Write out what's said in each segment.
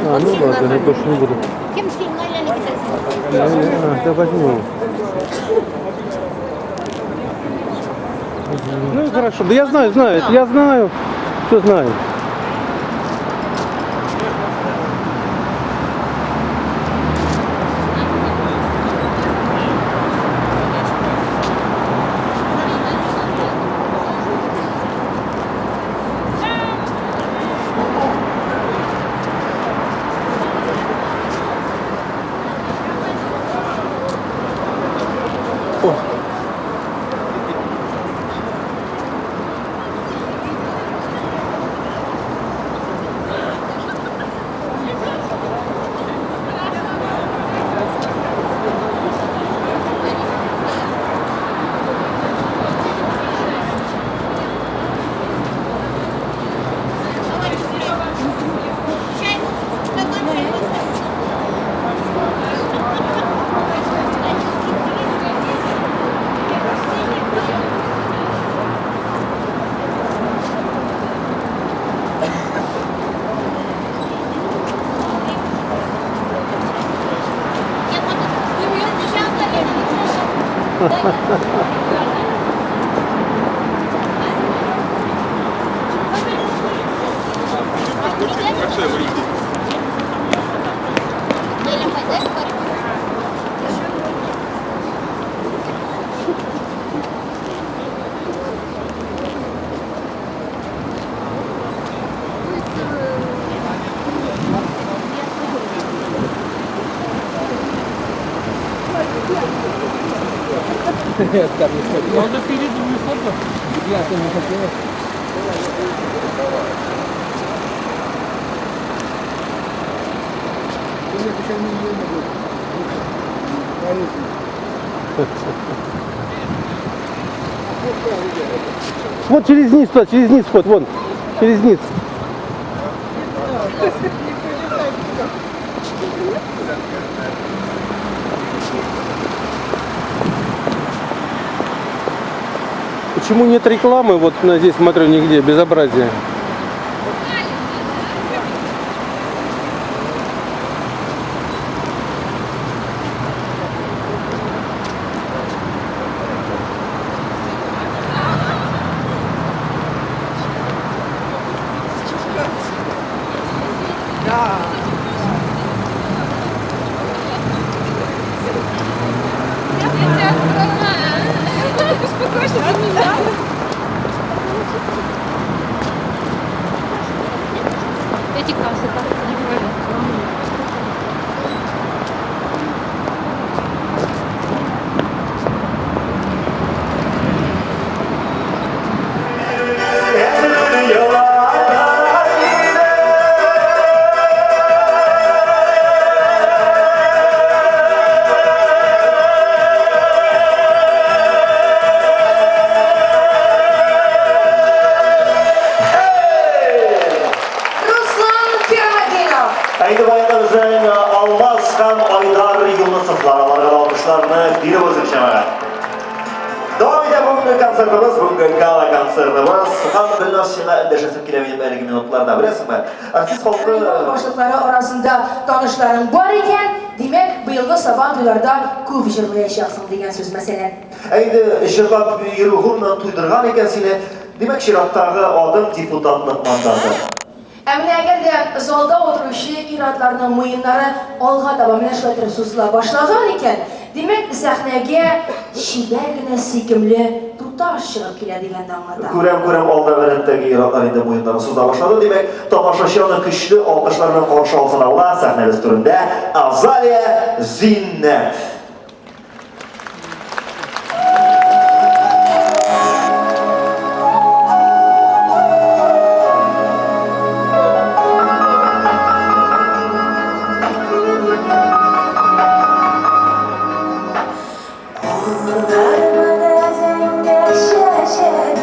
А, ну ладно, я больше не буду. А, да возьму. Ну и хорошо. Да я знаю, знаю, я знаю, все знаю. Вот через низ туда, через низ ход, вон, через низ. Почему нет рекламы? Вот здесь смотрю нигде, безобразие. Башлыклары арасында танышларың бар икән, димәк, быелгы Сабантуйларда күп җырлаячаксың дигән сүз, мәсәлән. Ә инде җырлап йөрү гомумән туйдырган икән сине, димәк, чираттагы адым депутатлык мандаты. Ә менә әгәр дә залда утыручы ир-атларның муеннары алга таба менә шулай итеп сузыла башлаган икән, димәк, сәхнәгә чибәр генә сөйкемле туташ чыгып килә дигәнне аңлата. Күрәм, күрәм, алдагы рәттәге ир-атлар инде муеннарын суза башлады. Димәк, тамашачы аны көчле алкышлар белән каршы алсын алла. Сәхнәбез түрендә Азалия Зиннәт. Зәңгәр чәчәк.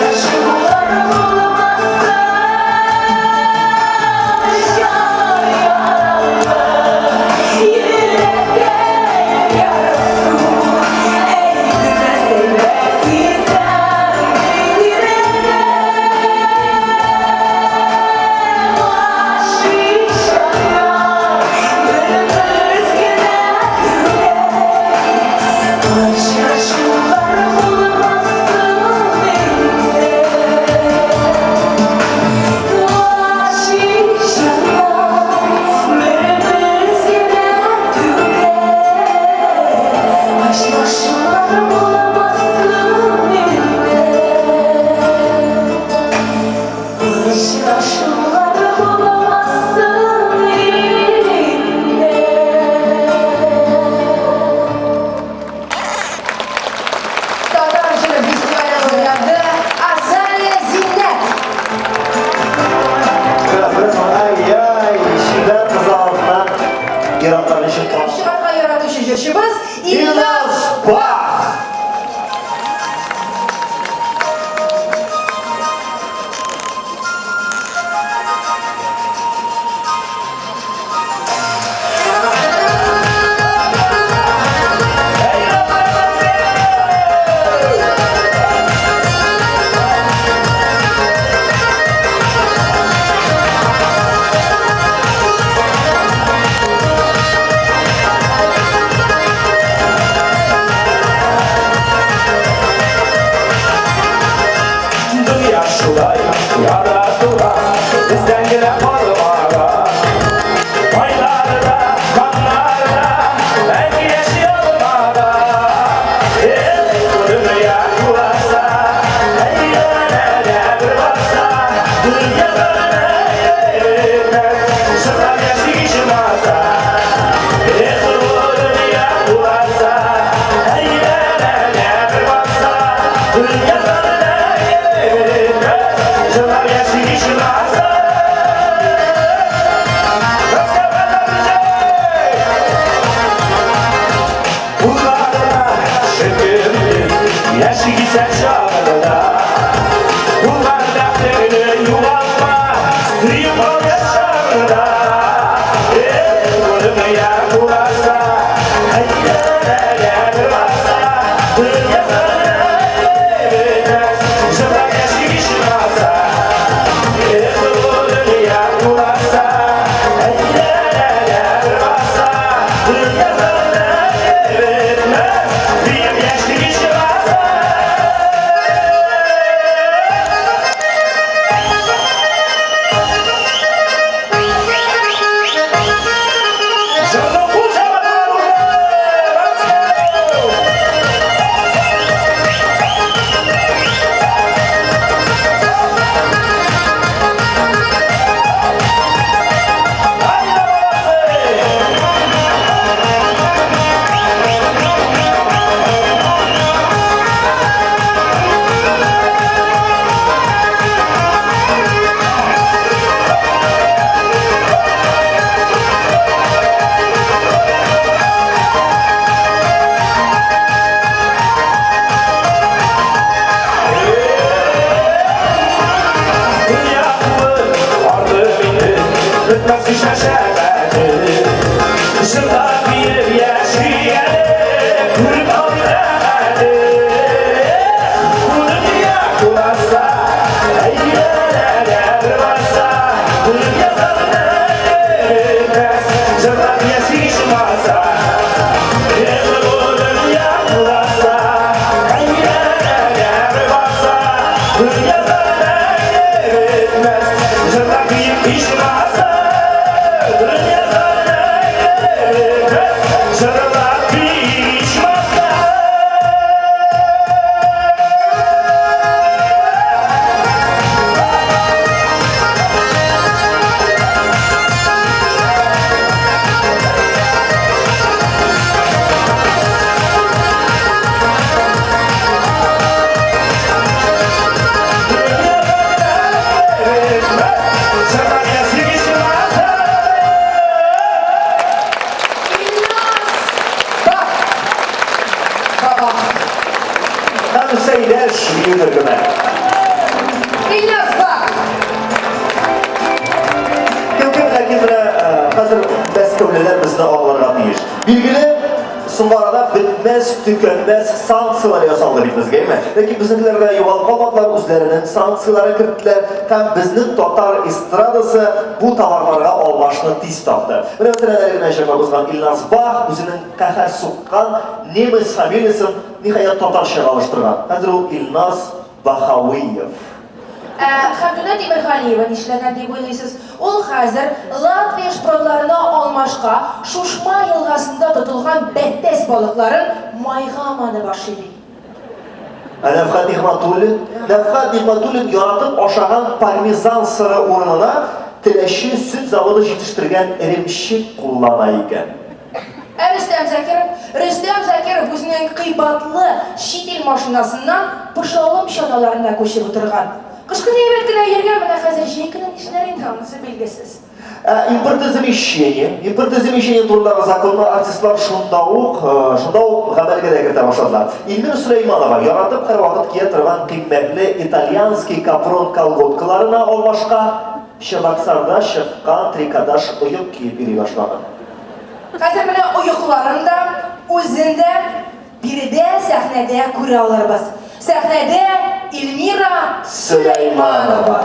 Очрашулар булмасын, җан яралы, йөрәккә ярасу. Әйтмәсәң дә сизәм йөрәгем. Гашыйк җаннар бер-бер генә түгел. Очрашулар булмасын инде. Гашыйк җаннар бер-бер генә түгел. Очрашулар булмасын инде. Очрашулар булмасын инде. Татар җыры фестивале лауреаты Азалия Зиннәт. Бераз, бераз, ай-яй, чибәр кыз алдыннан ир-атлар ничек Кереп чыгарга яратучы җырчыбыз Илназ Илназ Бах! Дөнья шулай яратыла, бездән генә калмаган. Байлар да, ханнар да мәңге яши алмаган. Эй, бу дөнья куласа, әйләнә бер барса, дөнья гына җырлап яши ичмаса. Эх, бу дөнья куласа, әйләнә бер барса, дөнья гына җырлап яши ичмаса. Kullarına şükür, yaşı gitsen çağına. Kullar dertlerini yuvalma, suyup al yaşamına. Bu dünya kurarsa, eylene varsa, dünya sana yetmez, jırlar yaşı gişmasa. Bu dünya kurarsa, eylene varsa, dünya sana yetmez, bir yaşlı gişmasa. Canım kocaman. Dünya kulu ardı beni, bitmez ki şaşabatı. Jırlar bir yaşayanı, kurban rahatı. Bu dünya kulasa, eğleneler varsa, dünya zarına yetmez, jırlar yaşayışmasa. Bu dünya kulasa, eğleneler varsa, dünya zarına yetmez, jırlar bir pişmasa. Dünya zarına yetmez, jırlar pişmasa. Dünya белмәс санкцияләр ясалды бит безгә, әйме? Ләкин безнекеләр дә югалып калмадылар, үзләренең санкцияләрен керттеләр һәм безнең татар эстрадасы бу товарларга алмашны тиз тапты. Менә мәсәлән, әле генә җырлап узган Илназ Бах үзенең каһәр суккан немец фамилиясен ниһаять татарчага алыштырган. Хәзер ул Илназ Баһавиев. Ә Хәмдүнә Тимергалиева нишләгән дип уйлыйсыз? Ул хәзер Латвия шпротларына алмашка Шушма елгасында тотылган бәттәс балыкларын майга манып ашый бит. Ә Рәфгать Нигъмәтуллин? Рәфгать Нигъмәтуллин яратып ашаган пармезан сыры урынына Теләче сөт заводы җитештергән эремчек куллана икән. Ә Рөстәм Закиров? Рөстәм Закиров үзенең кыйбатлы чит ил машинасыннан Пошалым чаналарына күчеп утырган. Кыш көне әйбәт кенә йөргән, менә хәзер җәй көне нишләр инде, анысы билгесез. Ә импортозамещение, импортозамещение турындагы законны артистлар шунда ук, шунда ук гамәлгә дә кертә башладылар. Илмира Сөләйманова яратып һәрвакыт кия торган кыйммәтле итальянский капрон колготкаларына алмашка Чабаксарда чыккан трикотаж оек киеп йөри башлады. Хәзер менә оекларын да, үзен дә биредә, сәхнәдә күрә алырбыз. Сәхнәдә Эльмира Сөләйманова.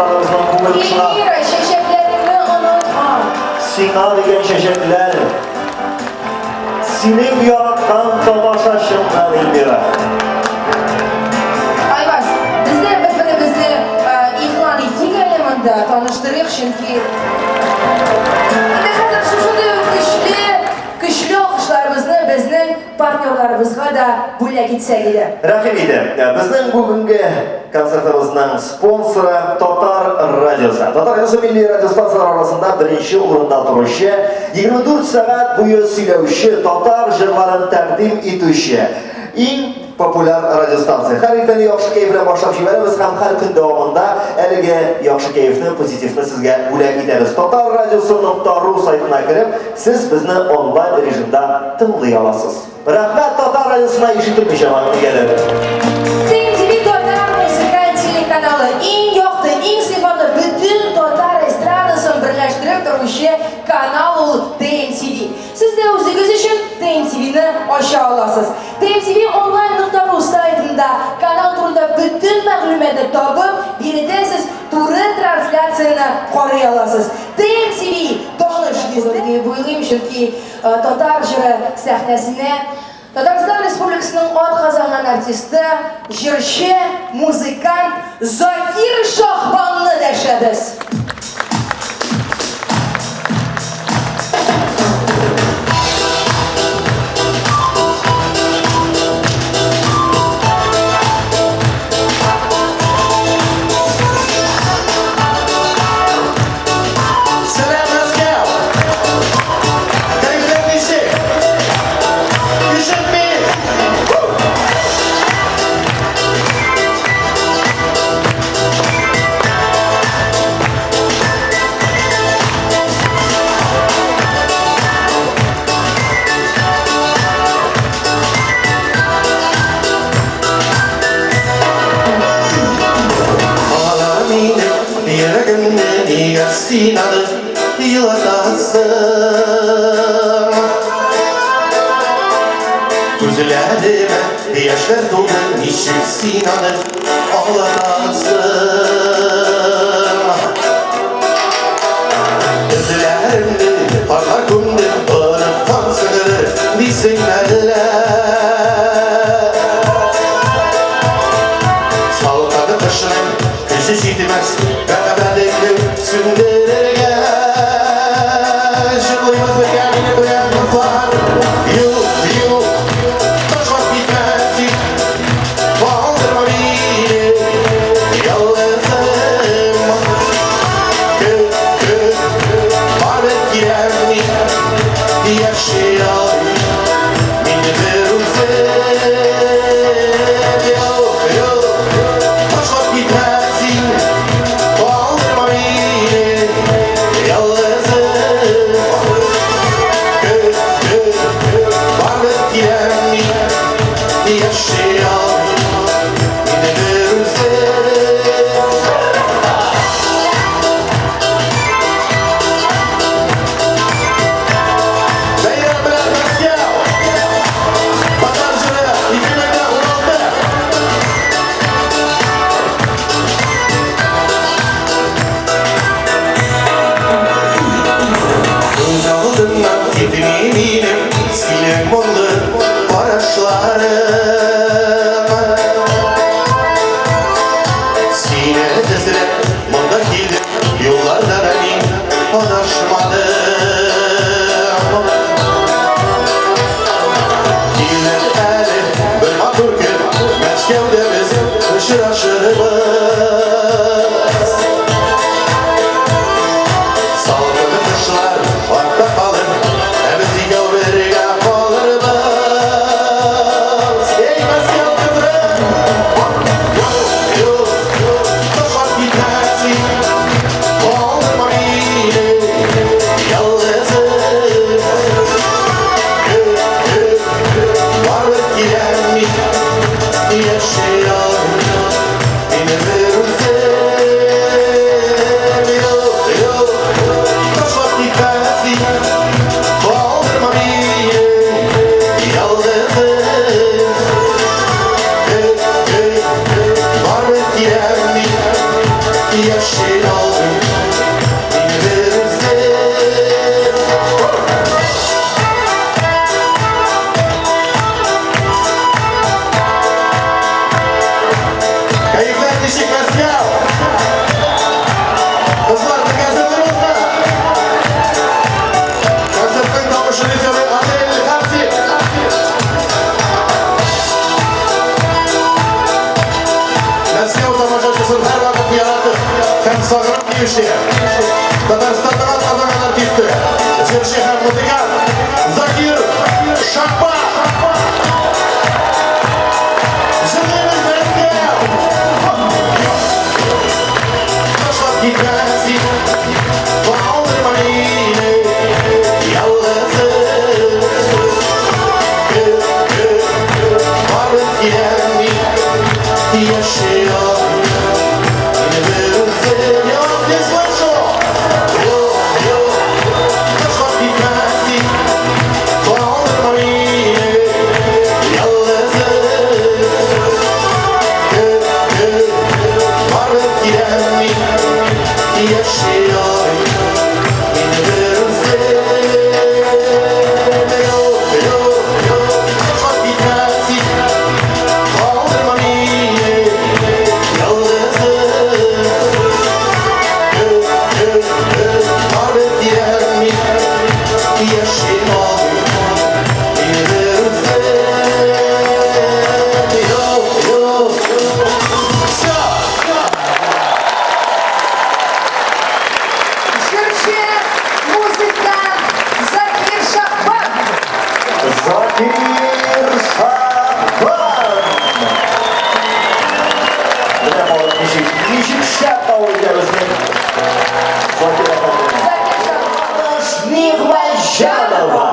эстрадабызның күңел кошына. Эльмира, чәчәкләреңне онытма. Сиңа дигән чәчәкләр. Синең яраткан тамашачыңнан, Эльмира. Айваз, без дә бер-беребезне игълан итик әле монда, таныштырыйк, чөнки инде хәзер шушындый ук көчле, көчле алкышларыбызны безнең партнерларыбызга да бүләк итсәк иде. Рәхим итеп, безнең бүгенге концертыбызның спонсоры Татар радиосы. Татар радиосы милли радиостанцияләр арасында беренче урында торучы, 24 сәгать буе сөйләүче, татар җырларын тәкъдим итүче иң популяр радиостанция. Һәр иртәне яхшы кәеф белән башлап җибәрәбез һәм һәр көн дәвамында әлеге яхшы кәефне, позитивны сезгә бүләк итәбез. Татар радиосы нокта ру сайтына кереп, сез безне онлайн режимда тыңлый аласыз. Рәхмәт Татар радиосына ишетелмичә нигәдер. TMTV татар музыкаль телеканалы иң якты, иң сыйфатлы бөтен татар эстрадасын берләштереп торучы канал ул TMTV. Сез дә үзегез өчен TMTV-ны ача аласыз. TMTV онлайн.ру сайтында канал турында бөтен мәгълүматны табып, биредә сез туры трансляцияне карый аласыз. TMTV таныш йөзләр дип уйлыйм, чөнки Татар җыры сәхнәсенә Татарстан Республикасының атказанган артисты, җырчы, музыкант Закир Шахбанны дәшәбез. Сәлам, Мәскәү! Кәефләр ничек? Ишетми! Ала минем йөрәгемне нигә син аны елатасың? Күзләремә яшьләр тулды, ничек син аны аңлатасың? Эзләремне карлар күмде, оныткансыңдыр дисең әллә? Салкын кышның көче җитмәс, мәхәббәтеңне сүндерергә. Җырлыйбыз бергә минем белән, дуслар. Юк, юк, ташлап китмә син, калдырма мине ялгызым. Көт, көт, барып киләм мин, яши алмыйм мин бер үзем. Юк, юк, ташлап китмә син, калдырма мине. Яши алмыйм мин берүзем. Кәефләр ничек, Мәскәү? Кызлар, бергә җырлыйбызмы? Концертның тавыш режиссеры Адель Хабзи. Мәскәү тамашачысын һәрвакыт яратып һәм сагынып килүче Татарстанның атказанган артисты, җырчы һәм музыкант Закир Шахбан. Җырлыйбыз, Мәскәү! Ташлап китмә син, калдырма мине ялгызым. Барып киләм мин, яши алмыйм мин берүзем. Я вас не слышу! Юк, юк, ташлап китмә син, калдырма мине ялгызым. Барып киләм мин, яши алмыйм мин берүзем. Юк, юк, юк, ташлап китмә син, калдырма мине ялгызым. Барып киләм мин, яши алмыйм мин берүзем. Юк, юк, всё. Җырчы, музыкант Закир Шахбан. Закир Шахбан! Менә балык ничек, ничек шәп кабул итә безнең Закир әфәндене. Закир Шахбан. Нигъмәтҗанова.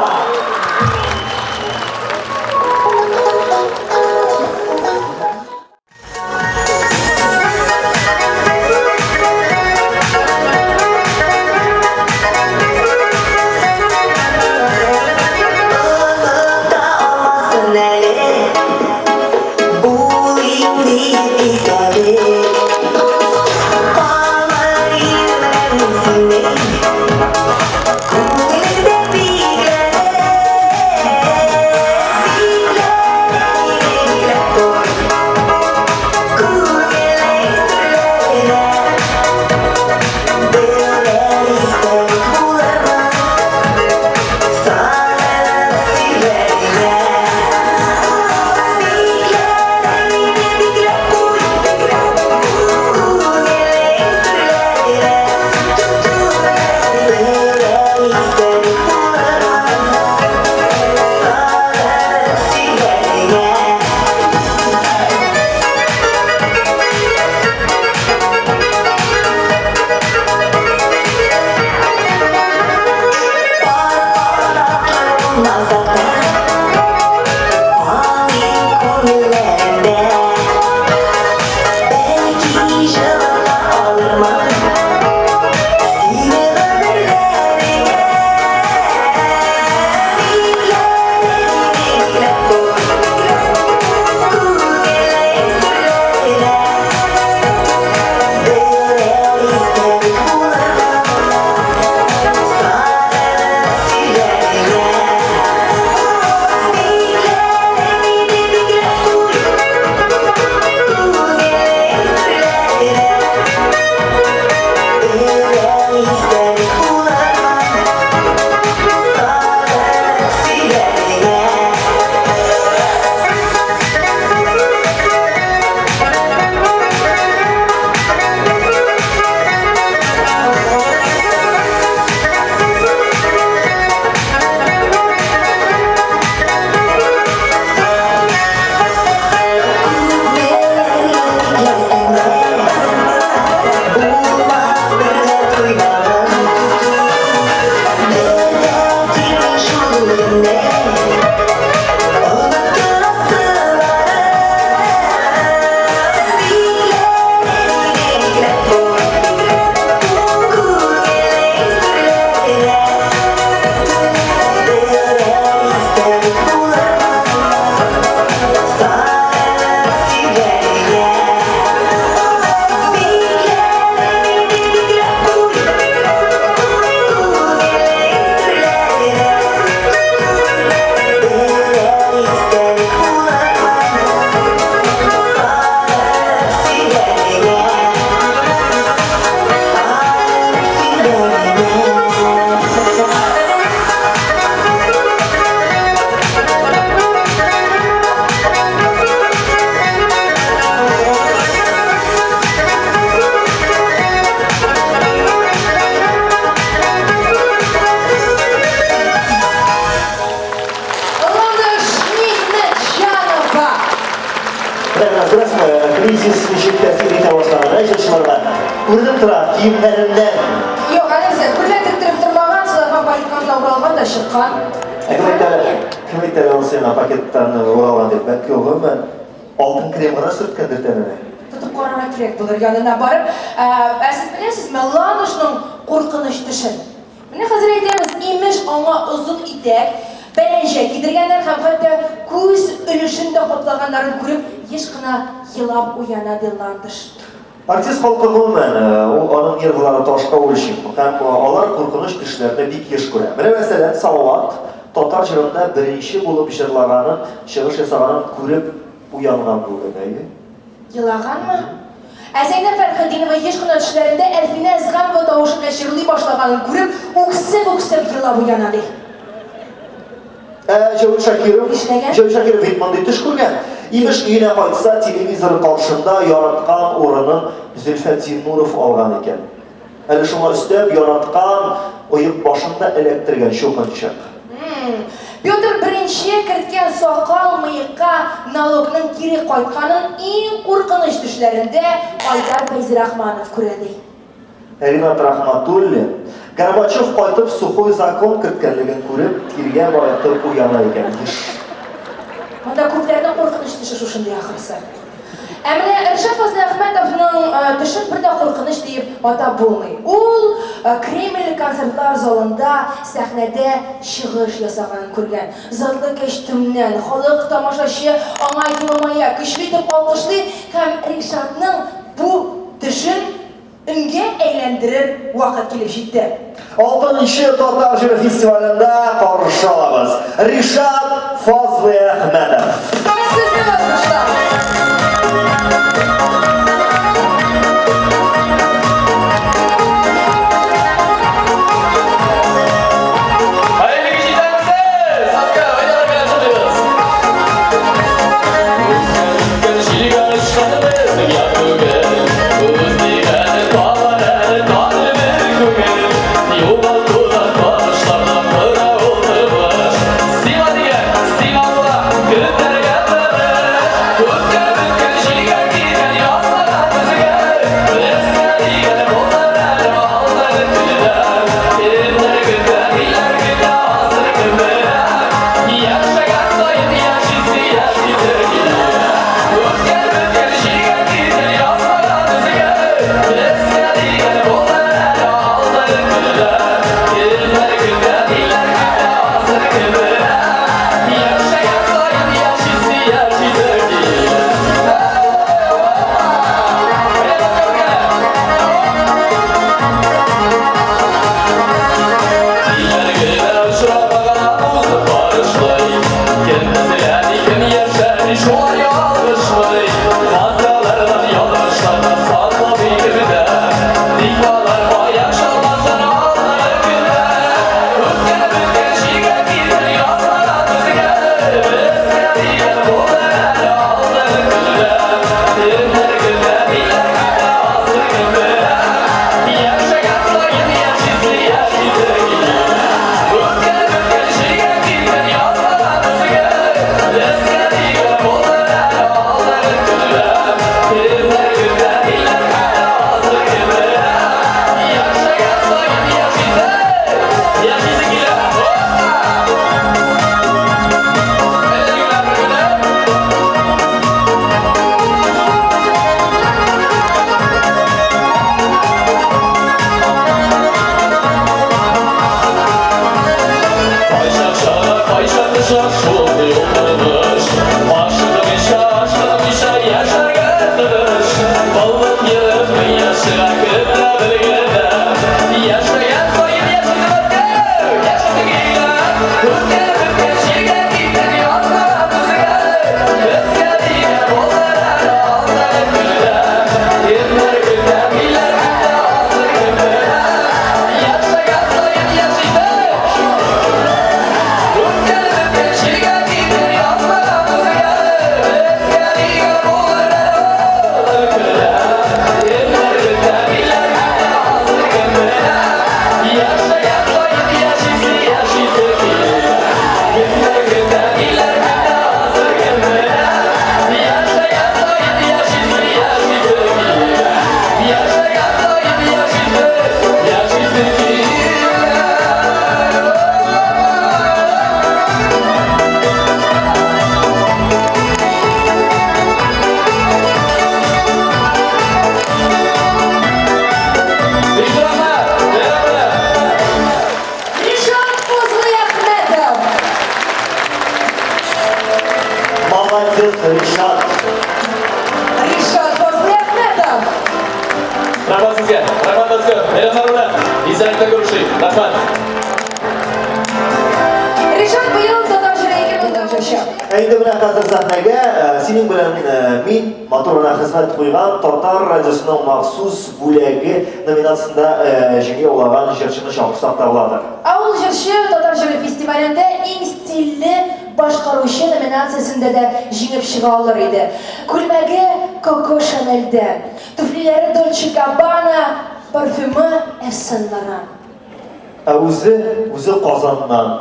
Оныта алмасын әле булыйм дип исәбе. киемнәреннән. Юк, анысы күлмәк тектереп тормаган, целлофан пакетка гына уралган да чыккан. Ә кем әйтә әле, кем әйтә әле ул сиңа пакеттан уралган дип? Бәлки ул гомумән алтын крем гына сөрткәндер тәненә. Тотып карарга кирәк булыр, янына барып. Ә сез беләсезме Ландышның куркыныч төшен? Менә хәзер әйтәбез, имеш, аңа озын итәк, пәрәнҗә кидергәннәр һәм хәтта күз өлешен дә каплаганнарын күреп, еш кына елап уяна, ди Ландыш. Артист халкы гомумән, ул аның нервылары ташка үлчим һәм алар куркыныч төшләрне бик еш күрә. Менә мәсәлән, Салават татар җырында беренче булып җырлаганын, чыгыш ясаганын күреп уянган бүген, әйе. Елаганмы? Ә Зәйнәб Фәрхетдинова еш кына төшләрендә Әлфинә Әзгамова тавышы белән җырлый башлаганын күреп, үксеп-үксеп елап уяна, ди. Ә Җәвит Шакиров, Нишләгән? Җәвит Шакиров бит мондый төш күргән. Имеш, өенә кайтса, телевизор каршында яраткан урынын Зөлфәт Зиннуров алган икән. Әле шуңа өстәп, яраткан оекбашын да эләктергән чукынчык. Петр Беренче керткән сакал-мыекка налогның кире кайтканын иң куркыныч төшләрендә Айдар Фәйзрахманов күрә, ди. Ринат Рахматуллин, Горбачев кайтып сухой закон керткәнлеген күреп, тиргә батып уяна икән, еш. Монда күпләрнең куркыныч төше шушындый ахрысы. Ә менә Ришат Фазлыәхмәтовның төшен бер дә куркыныч диеп атап булмый. Ул Кремль концертлар залында сәхнәдә чыгыш ясаганын күргән. Затлы кәчтүмнән халык тамашачы аңа елмая, көчле итеп алкышлый һәм Ришатның бу төшен Өнгә әйләндерер вакыт килеп җитте. Алтынчы татар җыры фестивалендә каршы алабыз Ришат Фазлыәхмәтов. Сезнең алкышлар. Хәерле кич исәнмесез! Саска, әйдә белән чыгыгыз. Үткән җилгә очкан безнең як түгел. Үз дигәне табар әле таный бер күңел. Югалтудан карышларда кыра ул тормыш. Сиңа дигән, сиңа була, көтәргә. Исәнлектә күрешик. Рәхмәт. Ришат быел Татар җыры 2010 җырчы. Ә инде менә хәзер сәхнәгә синең белән мин матур гына хезмәт куйган Татар радиосының махсус бүләге номинациясендә җиңү яулаган җырчыны чакырсак та буладыр. Ә ул җырчы Татар җыры фестивалендә иң стильле башкаручы номинациясендә дә җиңеп чыга алыр иде. Күлмәге Коко Шанельдән, туфлиләре Дольче Габбана, парфюмы Ив Сен Лоран. Ә үзе, үзе Казаннан.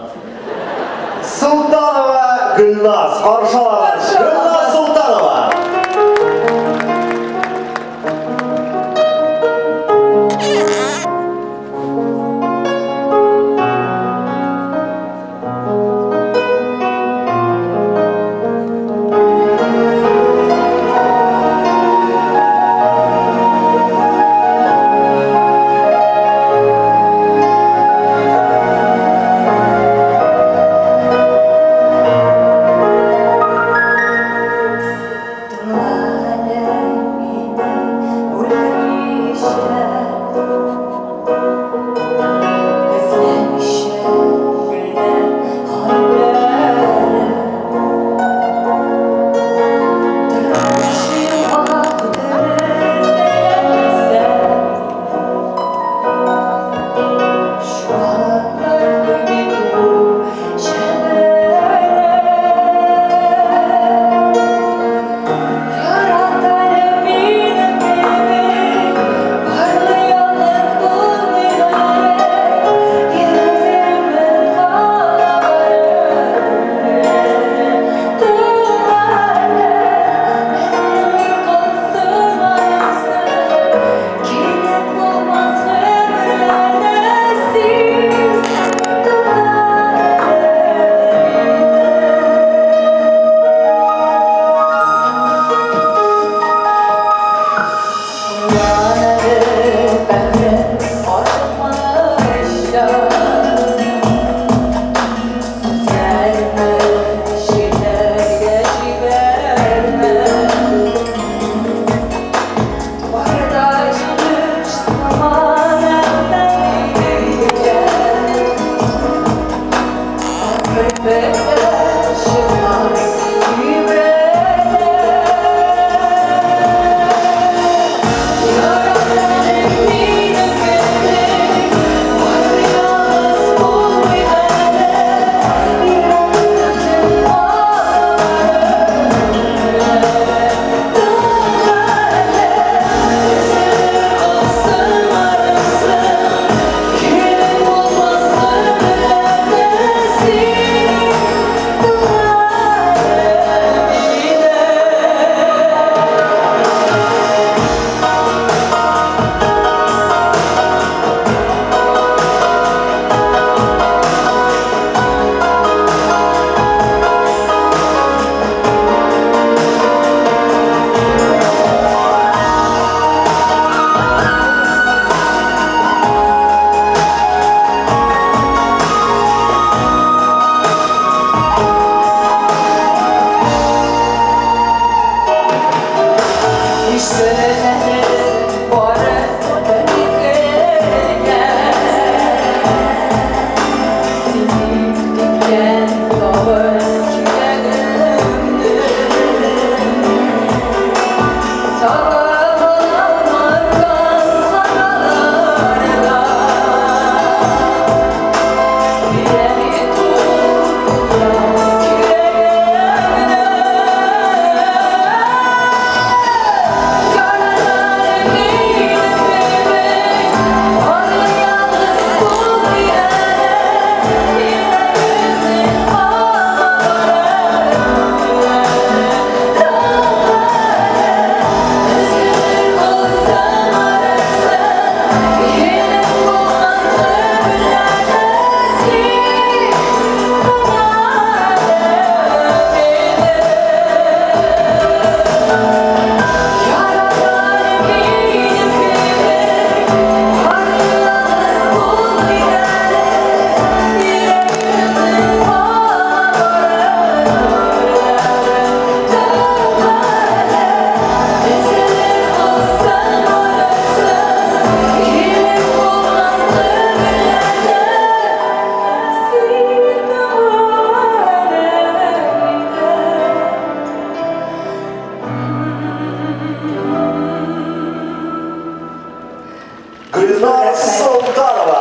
Солтанова Гөлназ, каршы алабыз. Гөлназ Солтанова. Гөлнар Солтанова.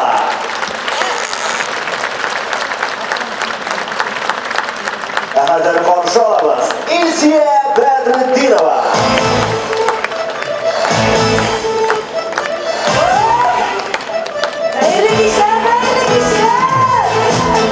Ә хәзер каршы алабыз Илсия Бәдретдинова. Хәерле кичләр, хәерле кичләр!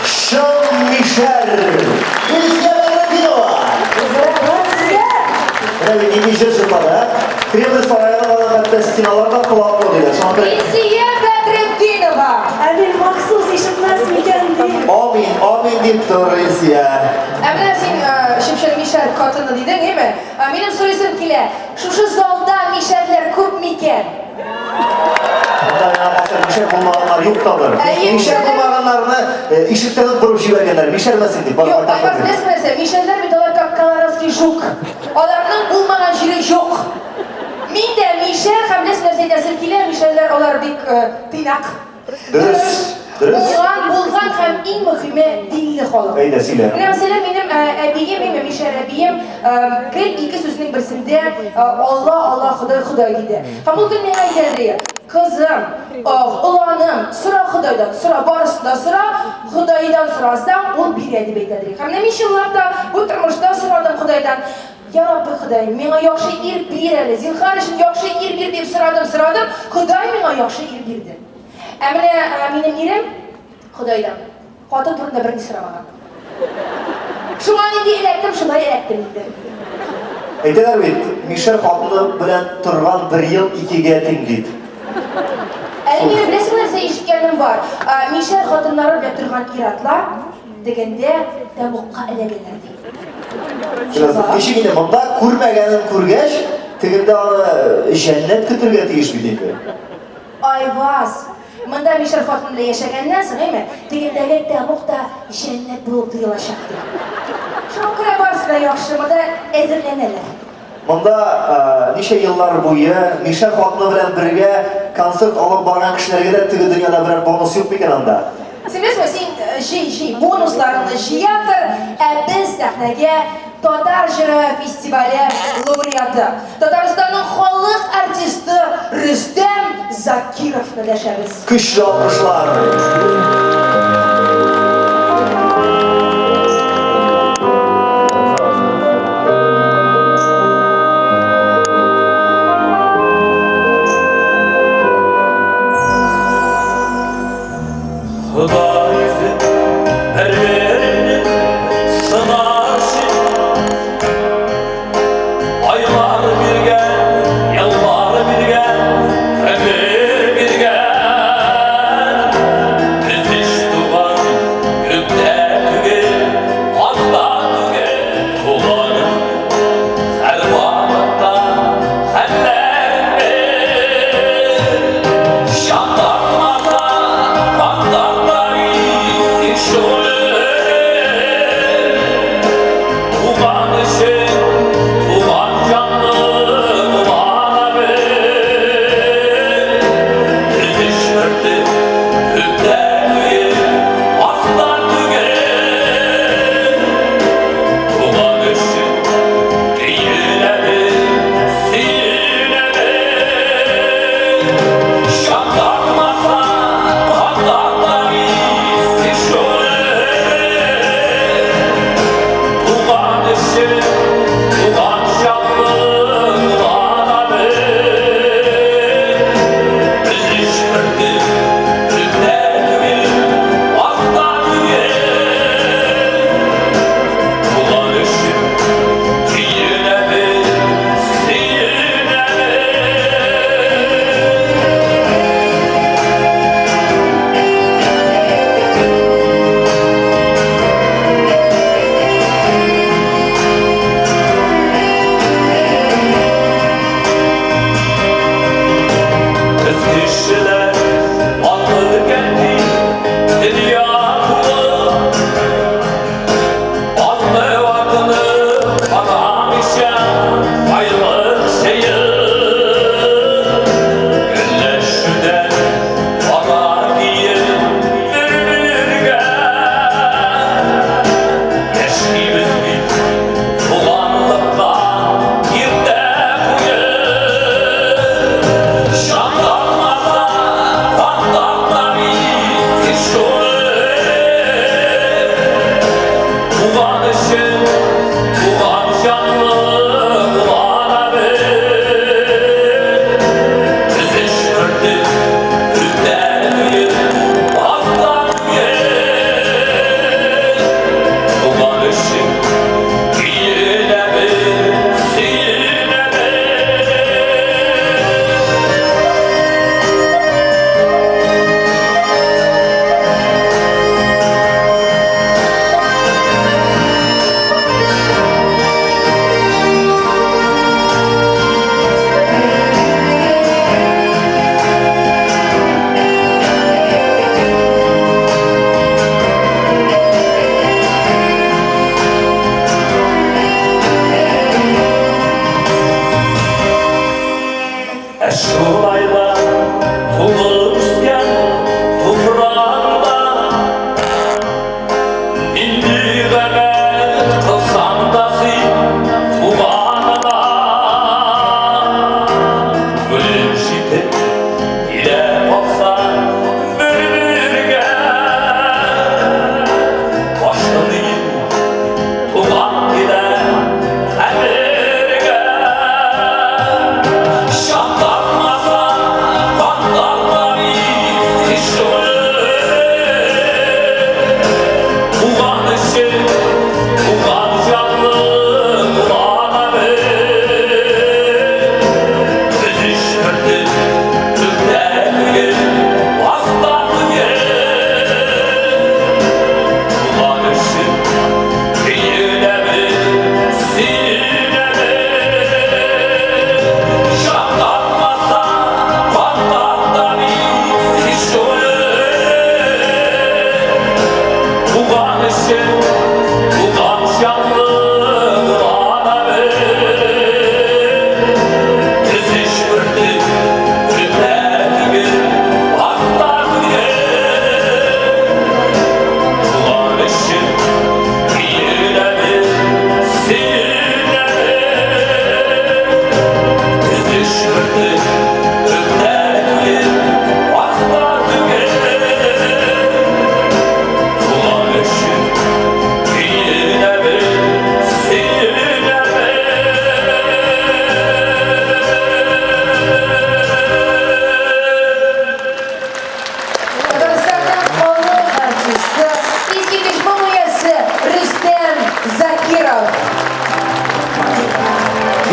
Чын мишәр Илсия Бәдретдинова. Менә бит нинди җыр җырлады, ә? Кремль сараеның аны хәтта стеналар да колаклы диләр. Шуңа күрә Илсия Бәдретдинова! Ә мин махсус ишетмәс микән дип. Амин, амин дип тор, Илсия. Ә менә син чып-чын мишәр хатыны дидең, әйме? Ә минем сорыйсым килә, шушы залда мишәрләр күп микән? Монда миңа калса мишәр булмаганнар юк та бер. Әйе, Мишәр мишәрләр- булмаганнарны ишектән үк борып җибәргәннәр. Мишәрмәсен дип. Бар, Юк, кайтарып Айваз, дип. беләсең нәрсә, мишәрләр бит алар как колорадский жук. Аларның булмаган җире юк. Мин дә мишәр һәм беләсең нәрсә әйтәсем килә, мишәрләр алар бик тыйнак. Дөрес, дөрес. Булган, булган һәм иң мөһиме динле халык. Әйдә, сөйлә. Менә мәсәлән, минем әбием, минем мишәр әбием, гел ике сүзнең берсендә Алла, Алла, Ходай, Ходай диде. Һәм ул гел миңа әйтә иде, кызым, оланым, сора Ходайдан, сора, барысын да сора, Ходайдан сорасаң, ул бирә дип әйтә иде. Һәм менә мин чынлап та бу тормышта сорадым Ходайдан, Я Раббы Ходай, миңа яхшы ир бир әле, зинһар өчен яхшы ир бир дип сорадым, сорадым, Ходай миңа яхшы ир бирде. Ә менә минем ирем Ходайдан хатын турында берни сорамаган. Шуңа нинди эләктем, шулай эләктем инде. Әйтәләр бит, мишәр хатыны белән торган бер ел икегә тиң дип. Әле минем беләсең нәрсә ишеткәнем бар. Мишәр хатыннары белән торган ир-атлар дигәндә тәмугка эләгәләр, ди. Ничек инде монда күрмәгәнен күргәч, тегендә аны җәннәт көтергә тиеш бит инде. Айваз, монда мишәр хатыны белән яшәгәннән соң, әйме, тегендәге тәмуг та җәннәт булып тоелачак, ди. Шуңа күрә барысы да яхшы, монда әзерләнәләр. Монда ничә еллар буе мишәр хатыны белән бергә концерт алып барган кешеләргә дә теге дөньяда берәр бонус юк микән анда? Син беләсеңме, син җый, җый, бонусларыңны җыя тор, ә без сәхнәгә Татар җыры фестивале лауреаты, Татарстанның халык артисты Рөстәм Закировны дәшәбез. Көчле алкышлар! Ходай үзе бер-береңне сынар өчен Айлар биргән, еллар биргән, өмер биргән. Без өч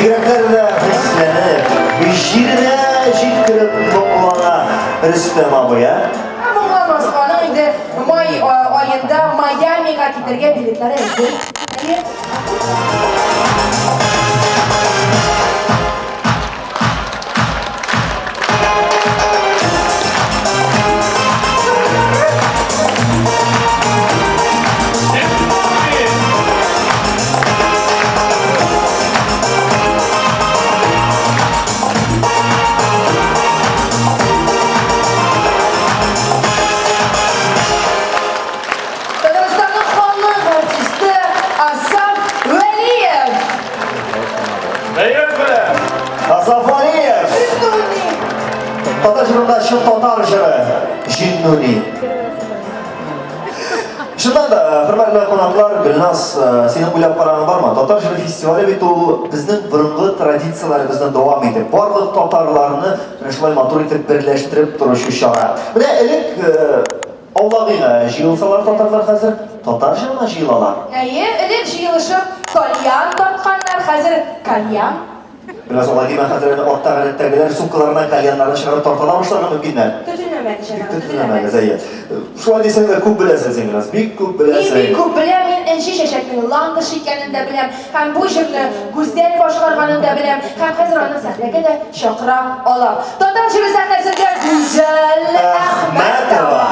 Бигрәкләр дә хисләнеп, җиренә җиткереп моңлана Рөстәм абый, ә? Ә моңланмаска, аның инде май аенда Майамига китәргә билетлары әзер. Әйе. Татарстанның халык артисты Асаф Вәлиев. Бәйрәм белән! Асаф Вәлиев! Җиннуни. Татар җырында чын татар җыры Җиннуни. Чыннан да, хөрмәтле кунаклар, Гөлназ, синең уйлап караганың бармы? Татар җыры фестивале бит ул безнең борынгы традицияләребезне дәвам итеп, барлык татарларны менә шулай матур итеп берләштереп торучы чара. Менә элек аулак өйгә җыелсалар татарлар хәзер татар җырына җыелалар. Әйе, элек җыелышып тальян тартканнар, хәзер кальян. Бераз алай димә, хәзер әнә арттагы рәттәгеләр сумкаларыннан кальяннарын чыгарып тарта да башларга мөмкиннәр. Төтенләмәгез, җәмәгать, Төтенләмәгез, әйе. Шулай дисәң дә күп беләсең син, Гөлназ, бик күп Мин беләсең. бик күп беләм, мин Энҗе чәчәкнең Ландыш икәнен дә беләм, һәм бу җырны Гүзәл башкарганын да беләм, һәм хәзер аны сәхнәгә дә чакыра алам. Татар җыры сәхнәсендә Гүзәл Әхмәтова.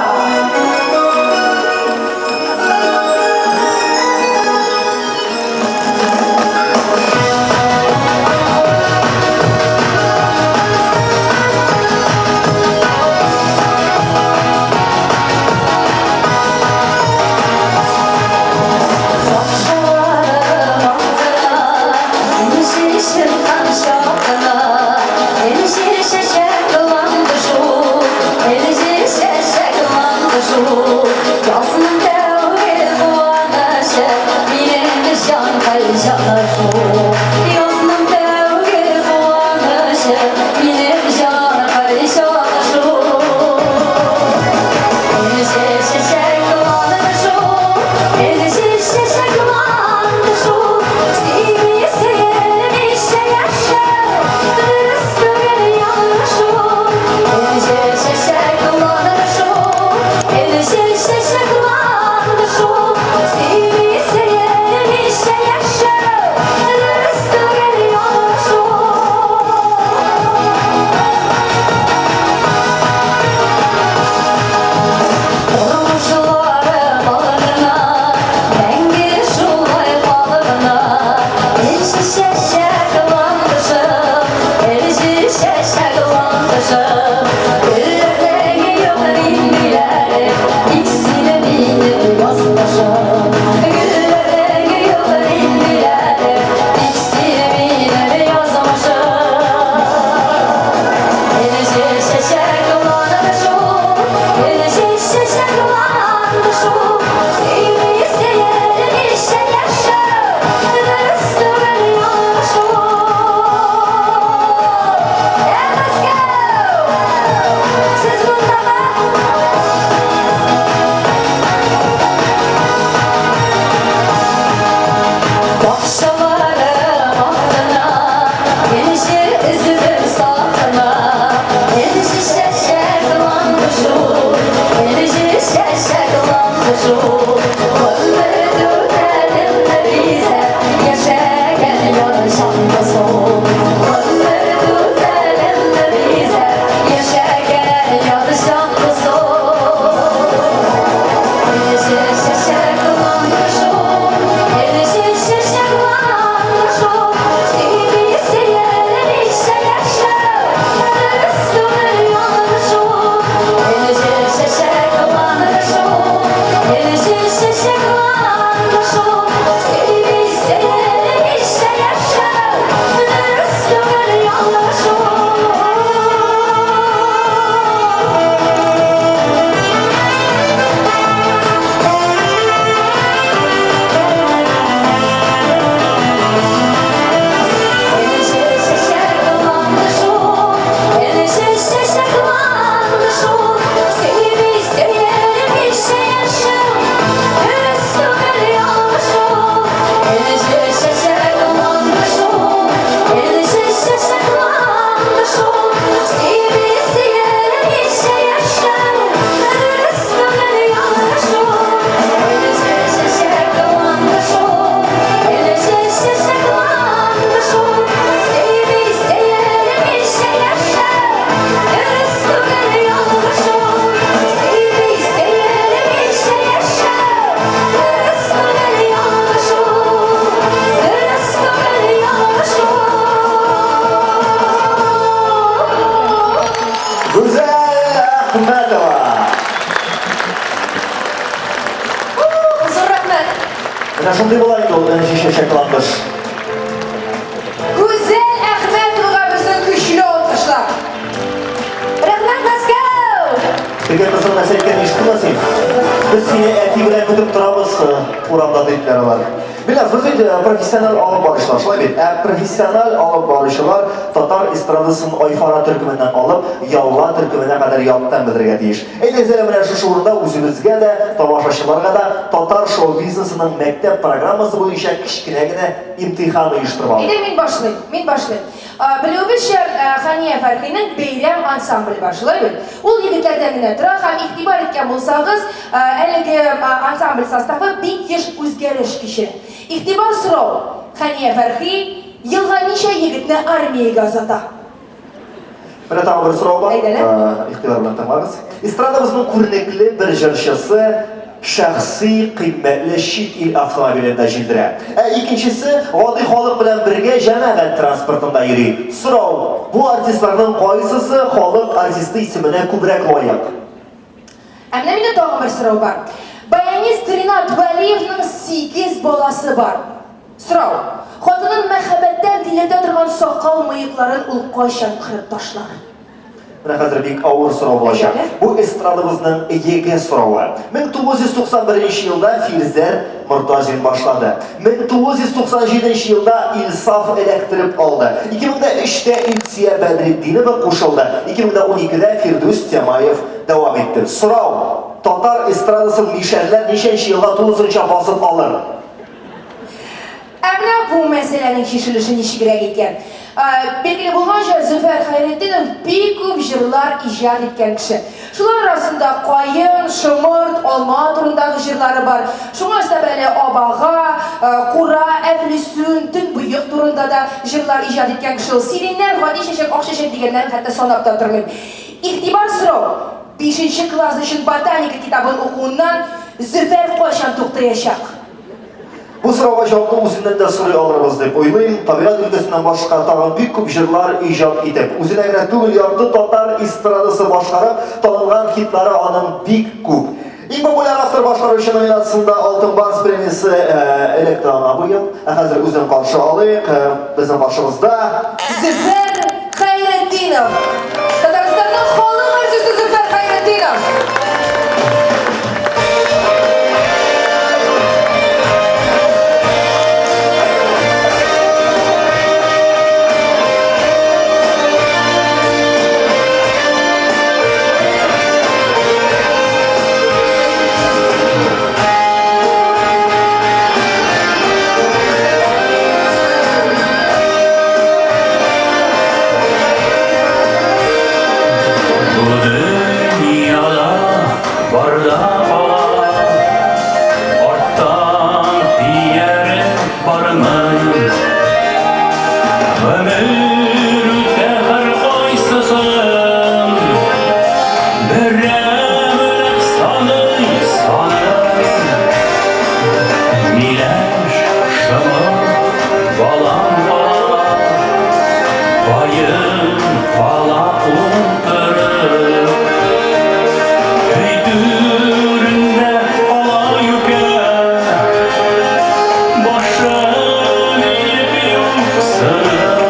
алкыш. Гүзәл Әхмәтовага безнең көчле алкышлар. Рәхмәт, Мәскәү! Теге кызның нәрсә әйткәнен ишеттеңме син? Без сине әти белән көтеп торабыз, урамда диделәр алар. Беләс, без бит профессиональ алып баручылар, шулай бит? Ә профессиональ алып баручылар татар эстрадасын Айфара төркеменнән алып, Ялла төркеменә кадәр яттан белергә тиеш. Әйдәгез әле менә шушы урында үзебезгә дә, тамашачыларга да татар шоу-бизнесының мәктәп программасы буенча кечкенә генә имтихан оештырып алыйк. Әйдә, мин башлыйм, мин башлыйм. Белүебезчә, Хәния Фәрхинең Бәйрәм ансамбле бар, шулай бит? Ул егетләрдән генә тора һәм игътибар иткән булсагыз, әлеге ансамбль составы бик еш үзгәреш кичерә. Игътибар сорау, Хәния Фәрхи елга ничә егетне армиягә озата? Менә тагын бер сорау бар. Әйдәле. Игътибар белән тыңлагыз. Эстрадабызның күренекле бер җырчысы шәхси кыйммәтле чит ил автомобилендә җилдерә. Ә икенчесе гади халык белән бергә җәмәгать транспортында йөри. Сорау, бу артистларның кайсысы халык артисты исеменә күбрәк лаек? Ә менә миндә тагын бер сорау бар. Баянист Ринат Вәлиевның сигез баласы бар. Сорау, хатынын мәхәббәттән тилертә торган сакал-мыекларын ул кайчан кырып ташлар? Менә хәзер бик авыр сорау булачак. Бу эстрадабызның ЕГЭ соравы. 1991 елда Фирзәр Мортазин башлады. 1997 елда Илсаф эләктереп алды. 2003-тә Илсөя Бәдретдинова кушылды. 2012-дә Фирдүс Тямаев дәвам итте. Сорау, татар эстрадасын мишәрләр ничәнче елда тулысынча басып алыр? Ә менә бу мәсьәләнең чишелеше ничегрәк икән? Билгеле булганча, Зөфәр Хәйретдинов бик күп җырлар иҗат иткән кеше. Шулар арасында каен, шомырт, алма турындагы җырлары бар. Шуңа өстәп әле абага, кура, әфлисун, төнбоек турында да җырлар иҗат иткән кеше ул. Сиреньнәр, гади чәчәк, ак чәчәк дигәннәрен хәтта санап та тормыйм. Игътибар сорау, бишенче класс өчен ботаника китабын укуыннан Зөфәр кайчан туктаячак? Бу сорауга җавапны үзеннән дә сорый алырбыз дип уйлыйм. Табигать өлкәсеннән башка тагын бик күп җырлар иҗат итеп, үзенә генә түгел, ярты татар эстрадасы башкарып, танылган хитлары аның бик күп. Иң популяр автор башкаручы номинациясендә Алтын Барс премиясе эләкте аңа быел. Ә хәзер үзен каршы алыйк. Безнең каршыбызда Зөфәр Хәйретдинов! Татарстанның халык артисты Зөфәр Хәйретдинов! Бу дөньяда бар да кала, Арттан ияреп бармый. Гомер үтә һәркайсысын, Берәмләп саный, саный. Миләш, шомырт, балан кала, Каен кала утырып. Өй түрендә кала юкә, Башын иеп юксынып.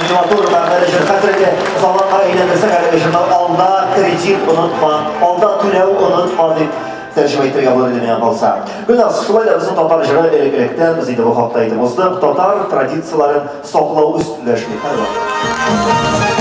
Шундый матур мәгънәле җыр. Хәзер инде заманга әйләндерсәк, әлеге җырны алда кредит онытма, алда түләү онытма дип тәрҗемә итәргә булыр иде миңа калса. Гөлназ, шулай да безнең татар җыры элек-электән, без инде бу хакта әйтеп уздык, татар традицияләрен саклау өстендә эшли һәрвакыт.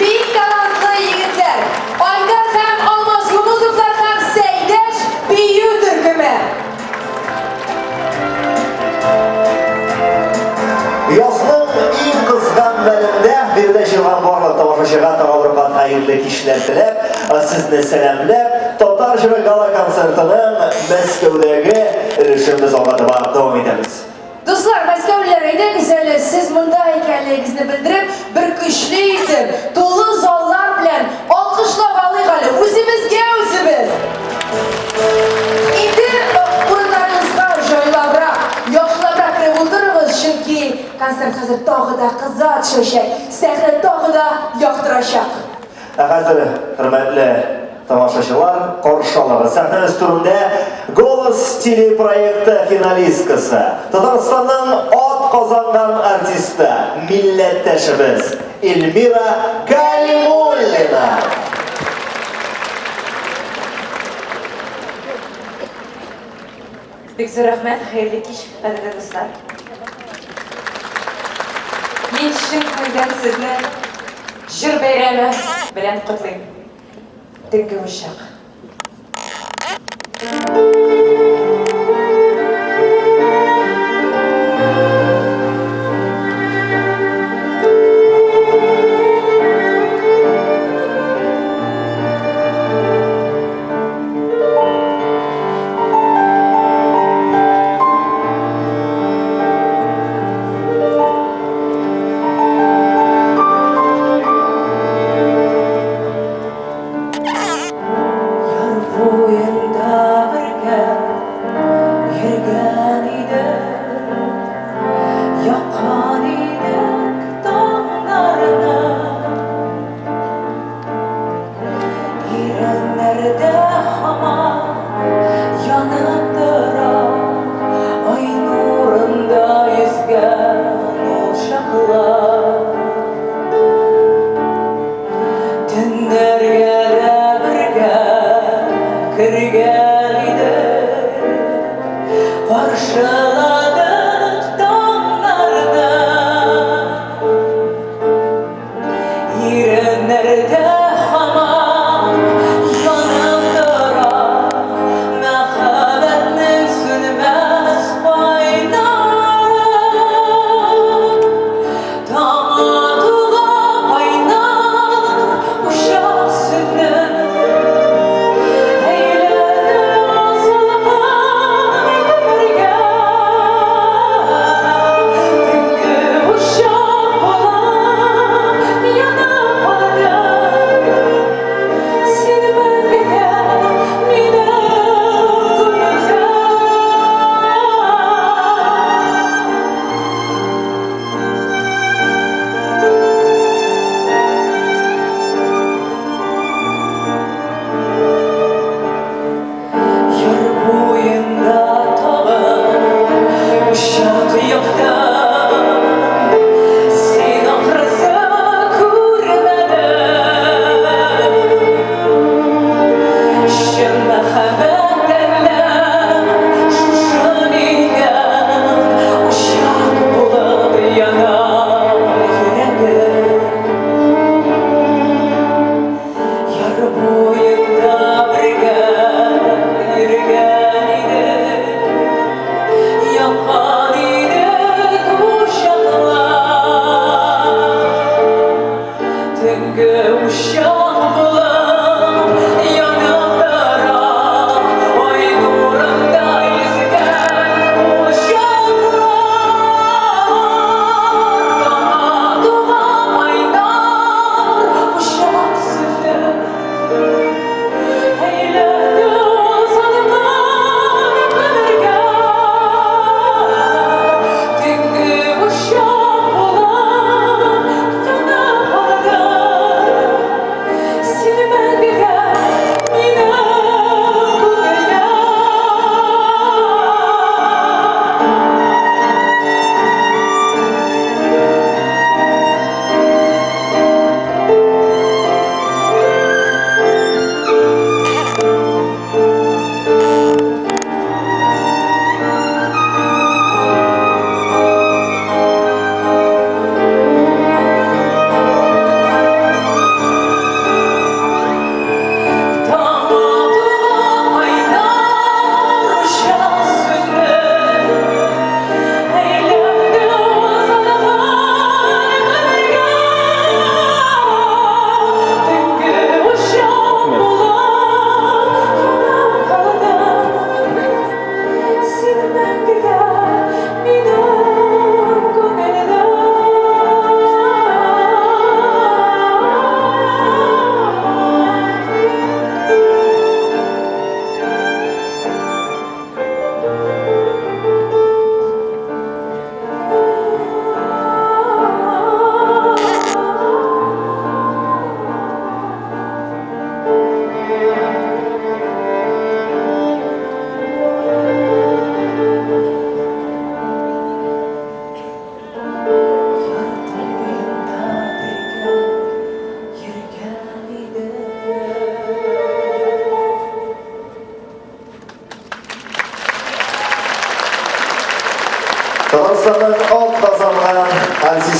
Бик талантлы егетләр! Айдар һәм Алмаз Юнусовлар һәм Сәйдәш бию төркеме. Язның иң кызган мәлендә биредә җыелган барлык тамашачыга тагы бер кат хәерле кичләр теләп, сезне сәламләп, Татар җыры гала-концертының Мәскәүдәге өлешен без алга таба дәвам итәбез. Дуслар, мәскәүлеләр, әйдәгез әле, сез монда икәнлегегезне белдереп, бер көчле итеп, тулы заллар белән алкышлап алыйк әле, үзебезгә үзебез! Инде урыннарыгызга җайлабрак, яхшылабрак кереп утырыгыз, чөнки концерт хәзер тагы да кыза төшәчәк, сәхнә тагы да яктырачак. Ә хәзер, хөрмәтле тамашачылар, каршы алыгыз. Сәхнәбез түрендә Голос телепроекты финалисткасы, Татарстанның ат казанган артисты, милләттәшебез Эльмира Галимуллина. Бик зур рәхмәт, хәерле кич, кадерле дуслар. Мин чын күңелдән сезне җыр бәйрәме белән котлыйм. Төнге учак. Яр буенда бергә йөргән идек, Яккан идек таңнарны. Иреннәрдә һаман янып тора, Ай нурында йөзгән ул чаклар. Төннәргә дә бергә кергән идек, Каршыладык таңнарны. Иреннәрдә һаман янып тора Мәхәббәтнең сүнмәс кайнары. Таң атуга кайнар учак сүнеп, Әйләнә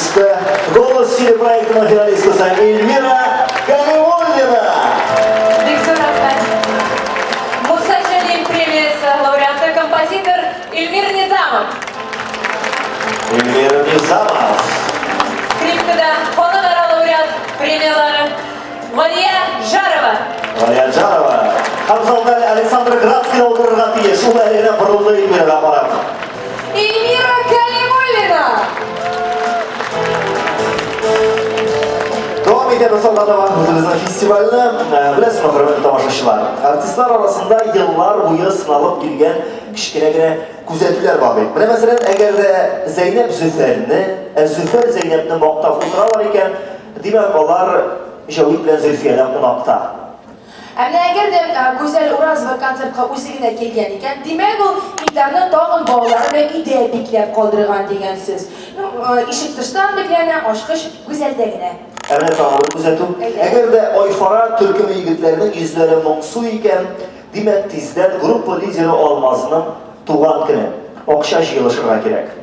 артисты, Голос телепроектының финалисткасы Эльмира Галиуллина. Бик зур рәхмәт. Муса Җәлил премиясе лауреаты, композитор Эльмир Низамов. Эльмир Низамов. Скрипкада халыкара лауреат премияләре Галия Жарова. Галия Жарова. Һәм залда Александр Градский да утырырга тиеш. Ул әле генә борылды Эльмирага карап. Эльмира Кәлимуллина! Дәвам итәбез алга таба үзебезнең фестивальне. Э, беләсезме, хөрмәтле тамашачылар, артистлар арасында еллар буе сыналып килгән кечкенә генә күзәтүләр бар бит. Менә мәсәлән, әгәр дә Зәйнәп Зөфәрне, ә Зөфәр Зәйнәпне мактап утыралар икән, димәк, алар Җәвит белән Зөлфиядә кунакта. Ә менә әгәр дә Гүзәл Уразова концертка үзе генә килгән икән, димәк, ул Илдарны тагын балалары белән өйдә бикләп калдырган дигән сүз. Ну, ишек тыштан бикләнә, ачкыч Гүзәлдә генә. Ә менә тагын бер күзәтү. Әгәр дә Айфара төркеме егетләренең йөзләре моңсу икән, димәк, тиздән группа лидеры Алмазның туган көне. Акча җыелышырга кирәк.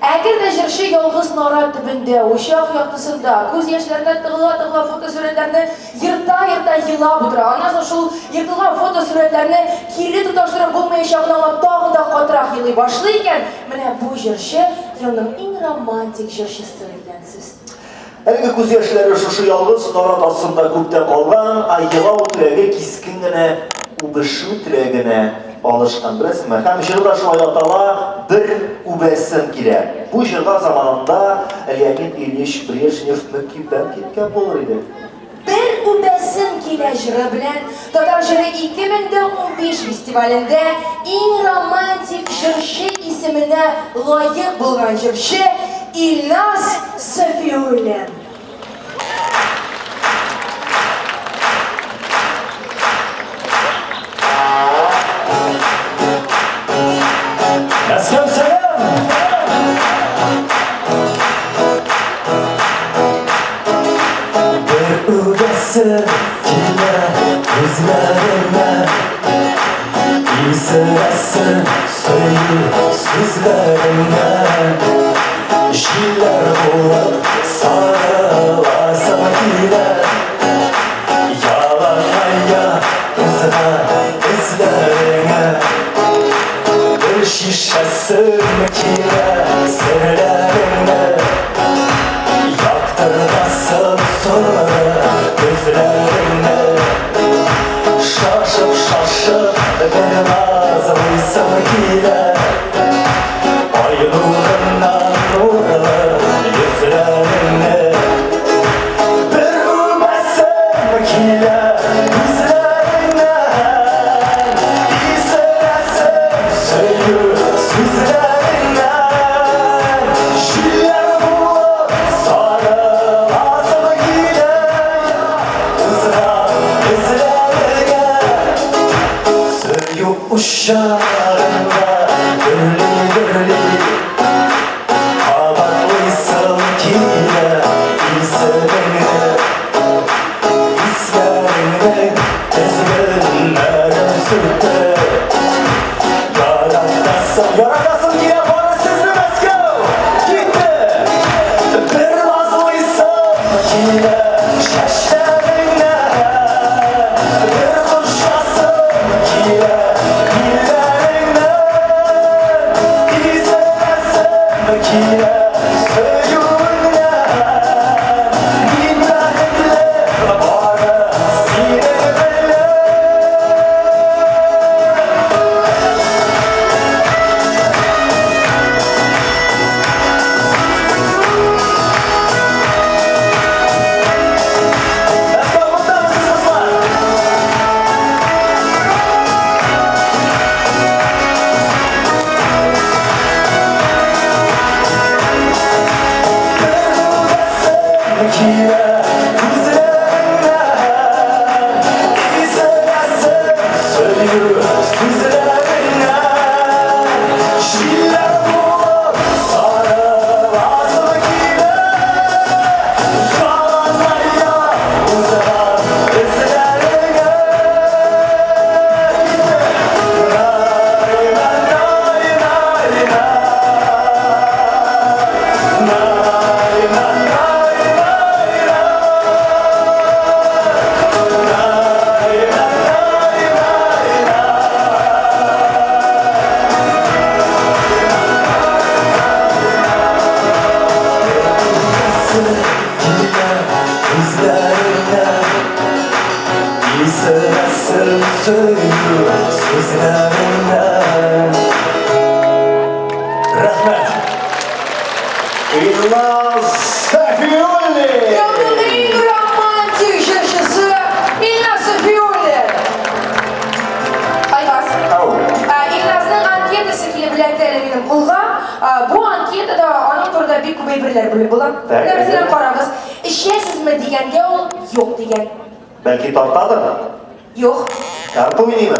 Әгәр дә җырчы ялгыз нарат төбендә, учак яктысында, күз яшьләренә тыгыла-тыгыла фотосурәтләрне ерта-ерта елап утыра, аннан соң шул ертылган фотосурәтләрне кире тоташтырып булмаячагын аңлап тагын да катырак елый башлый икән, менә бу җырчы елның иң романтик җырчысы дигән сүз. Әлеге күз яшьләре шушы ялгыз нарат астында күптән калган, ә елау теләге кискен генә үбешү теләгенә алышкан, беләсеңме? Һәм җыр да шулай атала, Бер үбәсем килә. Бу җырга заманында Леонид Ильич Брежнев мөкиббән киткән булыр иде. Бер үбәсем килә җыры белән Татар җыры 2015 фестивалендә иң романтик җырчы исеменә лаек булган җырчы Илназ Сафиуллин. Мәскәү сәлам! Бер үбәсе килә күзләреңә, Исерәсе сөю сүзләреңә. Җилләр булып сарыласым килә, Яланая узган эзләреңә. Бер шешәсем килә серләреңне, Яктыртасым соңгы күзләреңне. Шашып-шашып бер назлыйсым килә, Ай нурыннан нурлы йөзләреңне. Бер үбәсем килә күзләреңнән, Исерәсем сөю сүзләреңнән. Җилләр булып сарыласым килә, Узган эзләргә. Сөю учагында дөрли-дөрли, Кабатлыйсым килә исемеңне. Хисләреңнең тезгеннәрен сүтеп, Яратасым, яратасым килә бары сезне, Мәскәү! Китте! Бер назлыйсым килә чәчләреңнән, Бер кочасым килә билләреңнән. Изеләсем килә сөюеңнән. Мин бәхетле бары синең белән. Мәскәү, монда сез, дуслар! Килә күзләреңнән, Исерәсем сөю сүзләреңнән. Җилләр булып сарыласым килә, Яланая узган эзләреңә. Най, най, най, най, най. Күзләреңнән Исерәсең сөю сүзләреңнән. Рәхмәт! Илназ Сафиуллин! Елның иң романтик җырчысы Илназ Сафиуллин. Айваз. Ау. Илназның анкетасы килеп эләкте әле минем кулга. Бу анкетада аның турында бик күп әйберләр белеп була. Так, Менә мәсәлән, әйдә. карагыз. Эчәсезме дигәнгә ул юк дигән. Бәлки тартадыр? Юк. Карта уйныймы?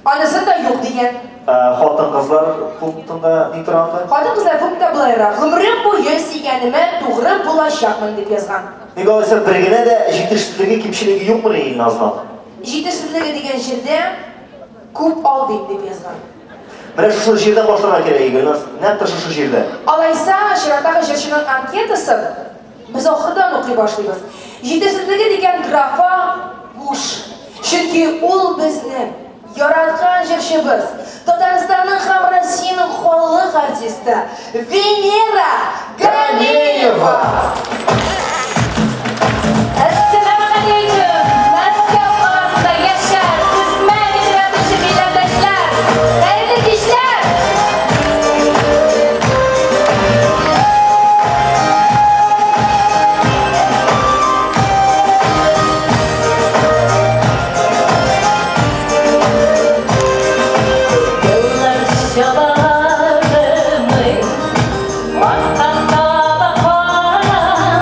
Анысын да юк дигән. Хатын-кызлар пунктында ни тора анда? Хатын-кызлар пунктында болайрак. Гомерем буе сөйгәнемә тугры булачакмын дип язган. Ник алайса бер генә дә җитешсезлеге, кимчелеге юкмыни Илназның? Җитешсезлеге дигән җирдә күп алдыйм дип язган. Менә шушы җирдән башларга кирәк, Гөлназ, нәкъ тә шушы җирдә. Алайса, чираттагы җырчының анкетасын без ахырдан укый башлыйбыз. Җитешсезлеге дигән графа буш. Чөнки ул безнең яраткан җырчыбыз, Татарстанның һәм Россиянең халык артисты Венера Ганеева! Әссәламегаләйкүм, Мәскәү каласында яшәп, хезмәт итеп ятучы милләттәшләр! Хәерле кичләр! Еллар чабармый, артка таба карамый.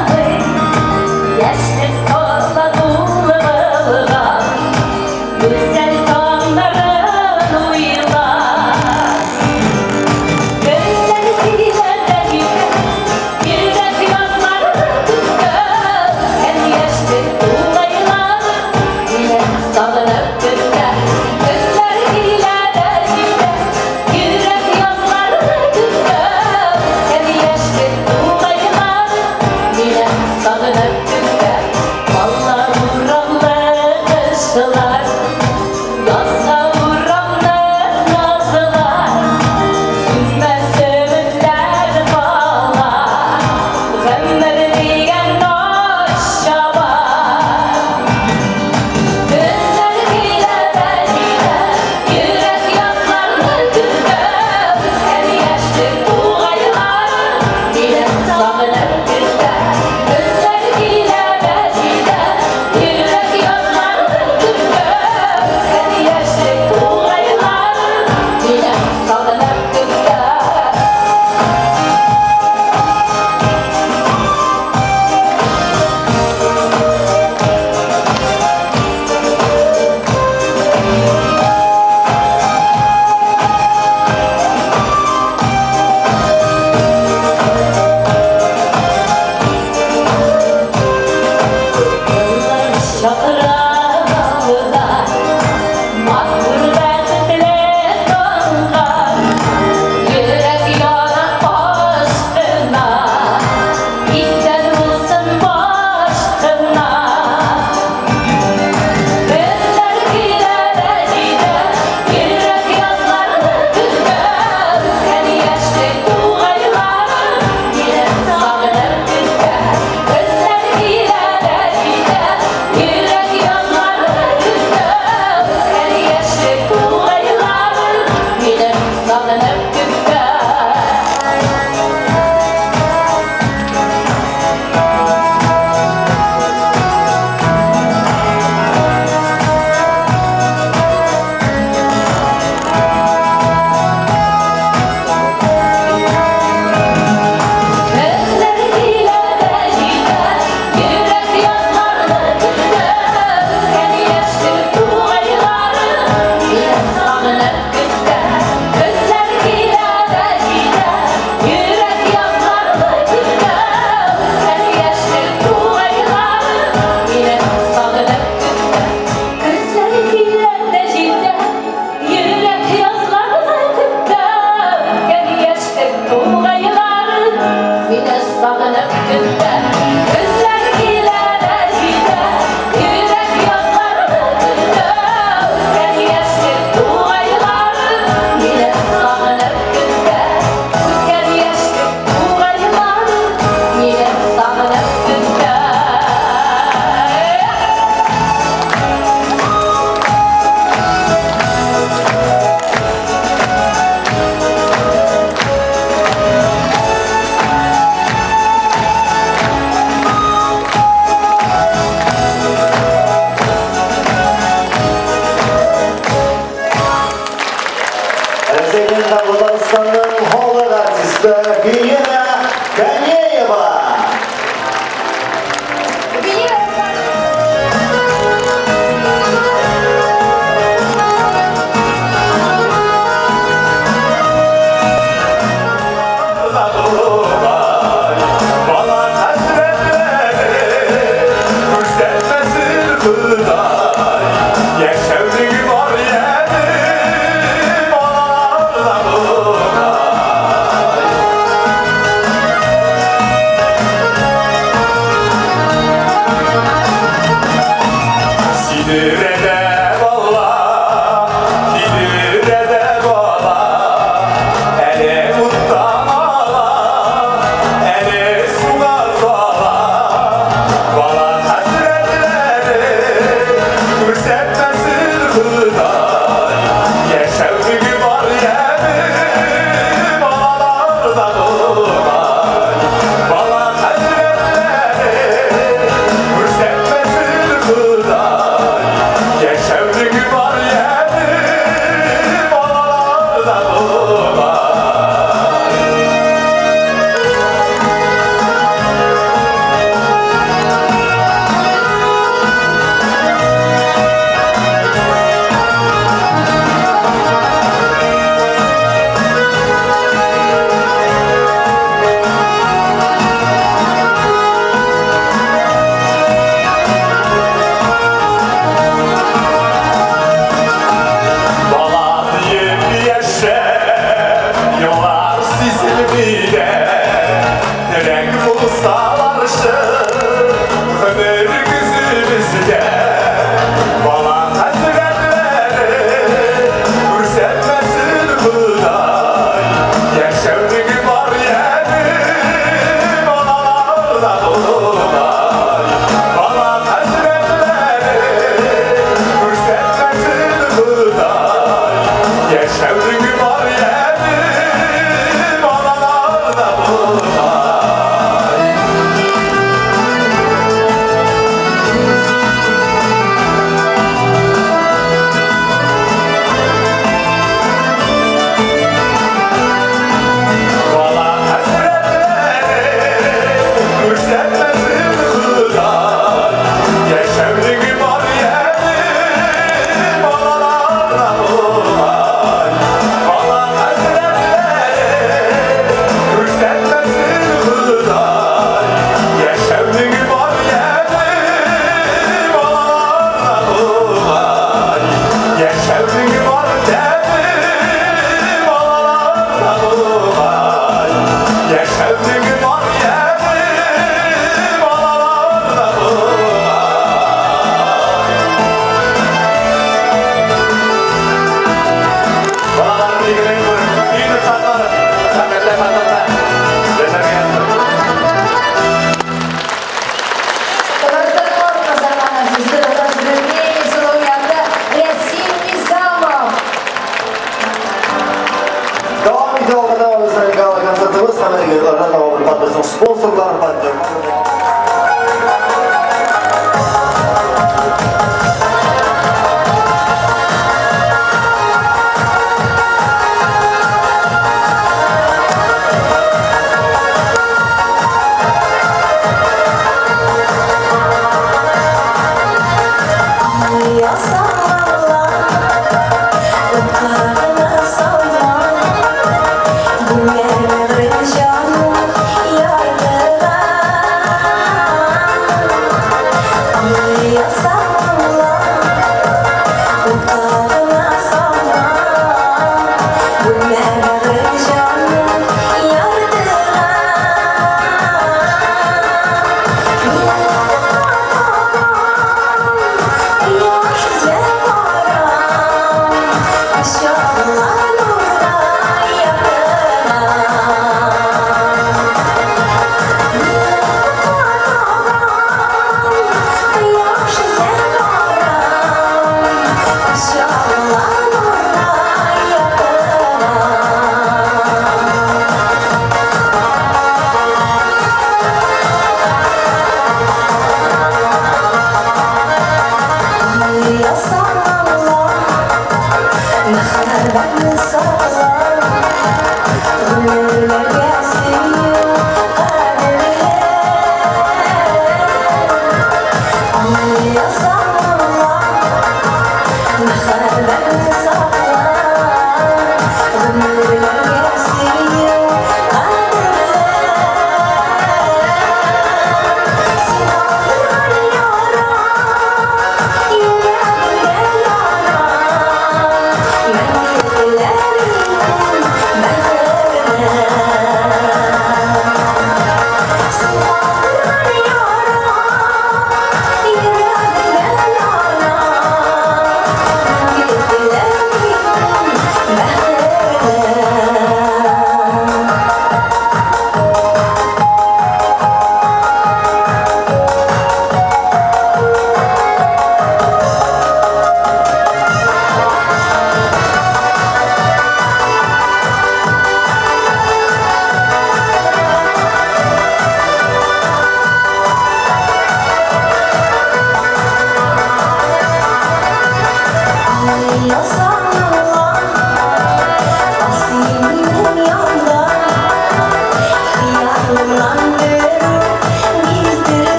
Ходай. Яшәүнең бар яме балаларда бугай. Сидерә дә бала, сидерә дә бала, әле уттан ала, әле суга сала. Бала хәсрәтләре күрсәтмәсен Ходай. Яшәүнең бар яме балаларда бугай. Бала хәсрәтләре күрсәтмәсен Ходай. Яшәүнең бар яме балаларда бугай. Бала диеп яшәп, еллар сизелми дә. Теләк булсаларчы, гомер көзебездә. Бала хәсрәтләре күрсәтмәсен Ходай. Яшәүнең бар яме балаларда бугай. Бала хәсрәтләре күрсәтмәсен Ходай. Яшәүнең бар яме балаларда бугай.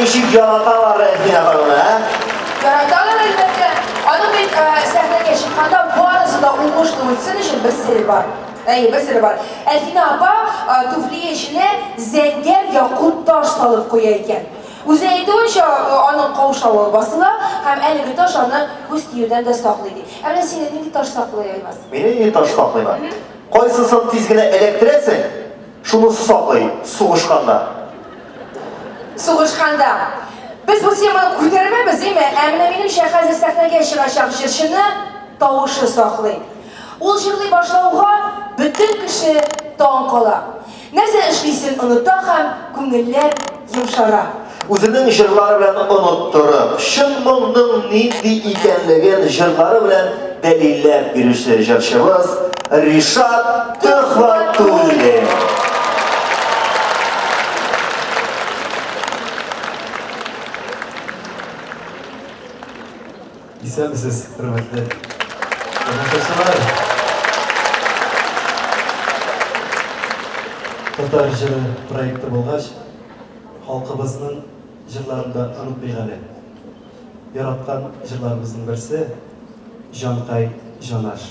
Ничек яраталар Әлфинә ханымны, ә? Яраталар, әлбәттә. Аның бит сәхнәгә чыкканда барысы да уңышлы үтсен өчен бер сере бар. Әйе, бер сере бар. Әлфинә апа туфлие эченә зәңгәр якут таш салып куя икән. Үзе әйтүенчә, аның каушавы басыла һәм әлеге таш аны күз тиюдән дә саклый ди. Ә менә сине нинди таш саклый, Аймаз? Мине нинди таш саклыймы? Кайсысын тиз генә эләктерәсең, шунысы саклый, сугышканда. Сугышканда. Без бу теманы күтәрмәбез, әйме? Ә менә минемчә, хәзер сәхнәгә чыгачак җырчыны тавышы саклый. Ул җырлый башлауга, бөтен кеше таң кала. Нәрсә эшлисен оныта һәм күңелләр йомшара. Үзенең җырлары белән оныттырып, чын моңның нинди икәнлеген җырлары белән дәлилләп бирүче җырчыбыз Ришат Төхвәтуллин. Исәнмесез, хөрмәтле тамашачылар! Татар җыры проекты булгач, халкыбызның җырларын да онытмыйк әле. Яраткан җырларыбызның берсе Җанкай җанаш.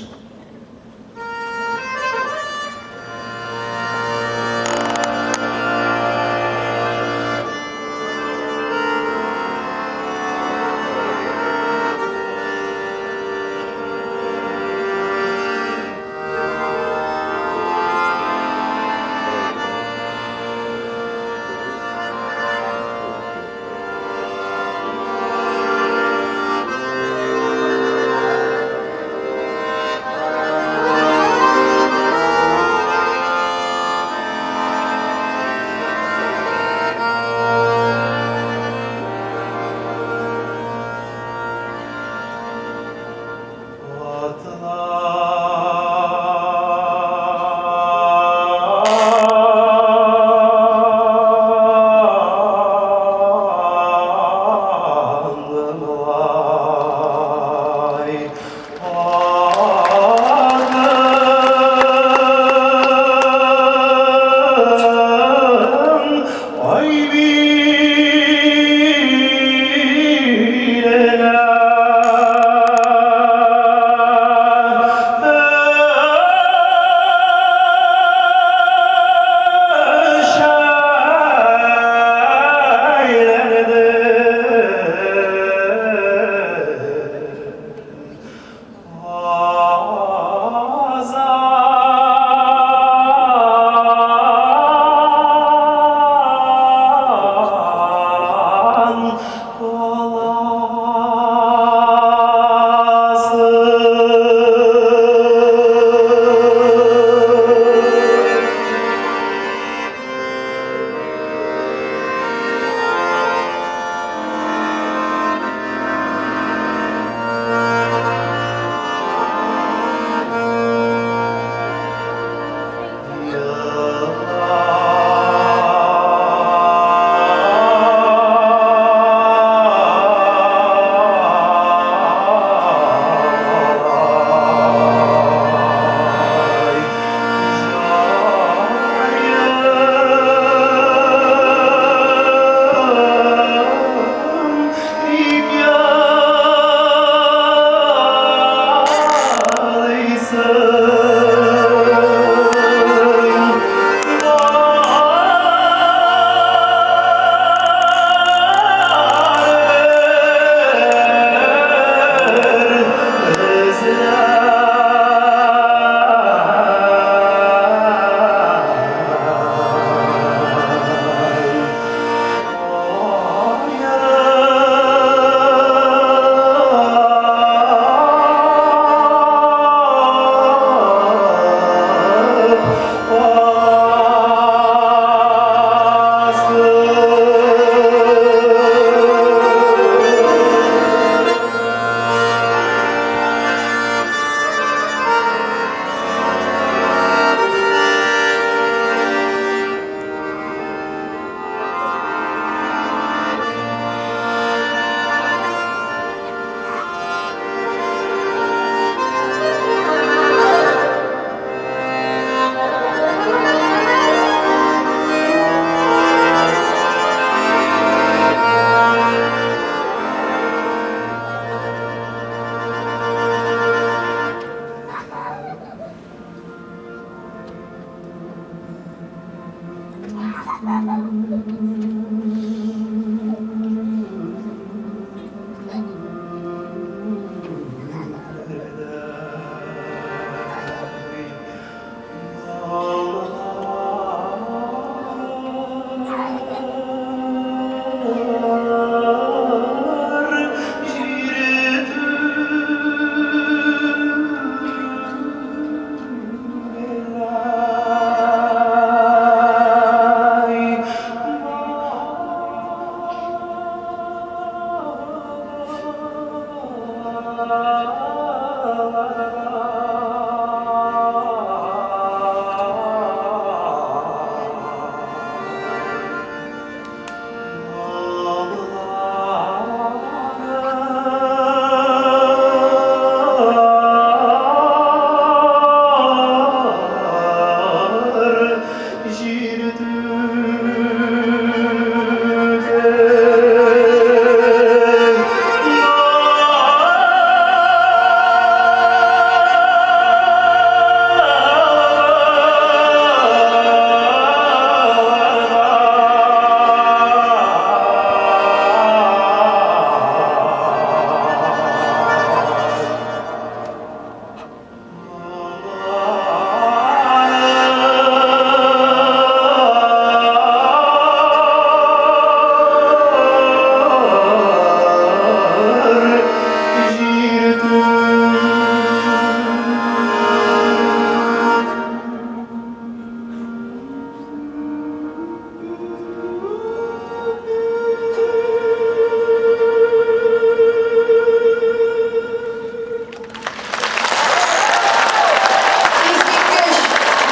Искиткеч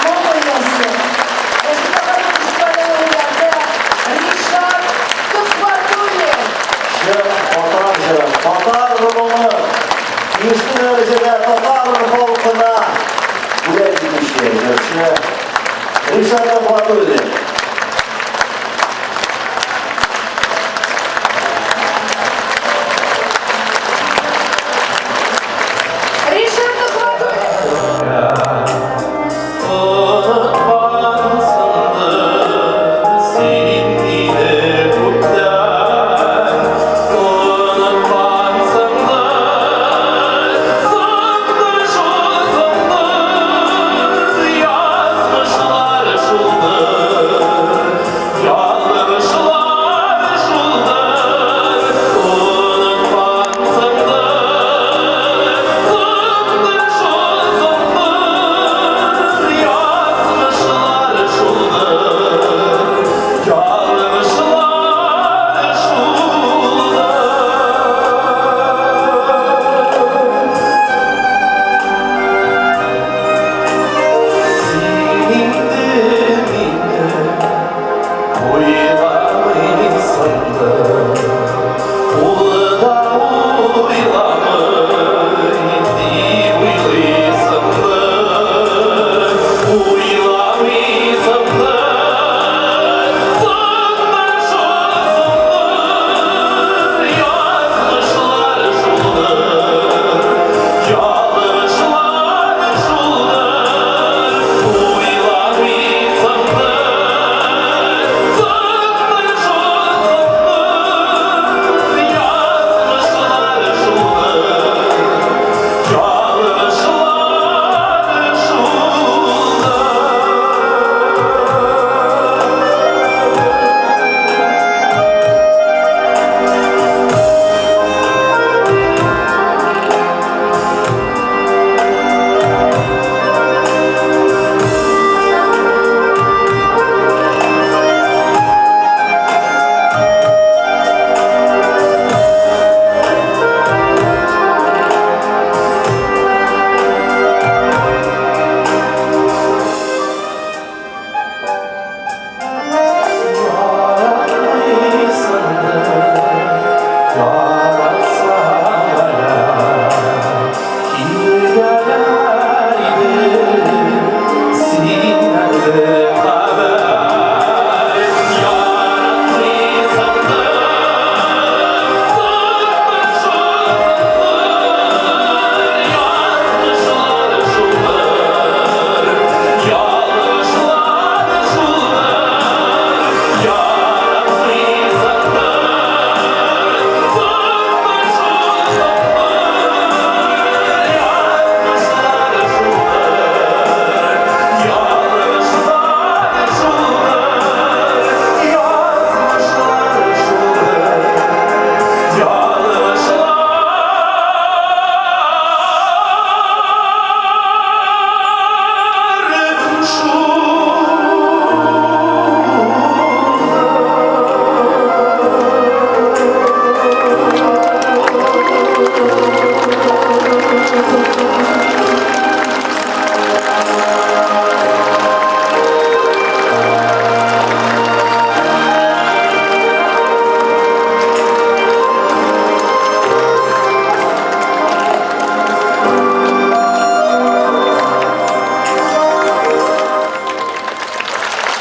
моң иясе, Нәҗип фестивале лауреаты Ришат Төхвәтуллин. Чын татар җыры, татар моңы, тиешле дәрәҗәдә татар халкына бүләк итүче җырчы Ришат Төхвәтуллин. Ришат Төхвәтуллин. Unutmansındır син мине күптән, Unutmansındır, сынды шул сынды, Язмышлар шулдыр.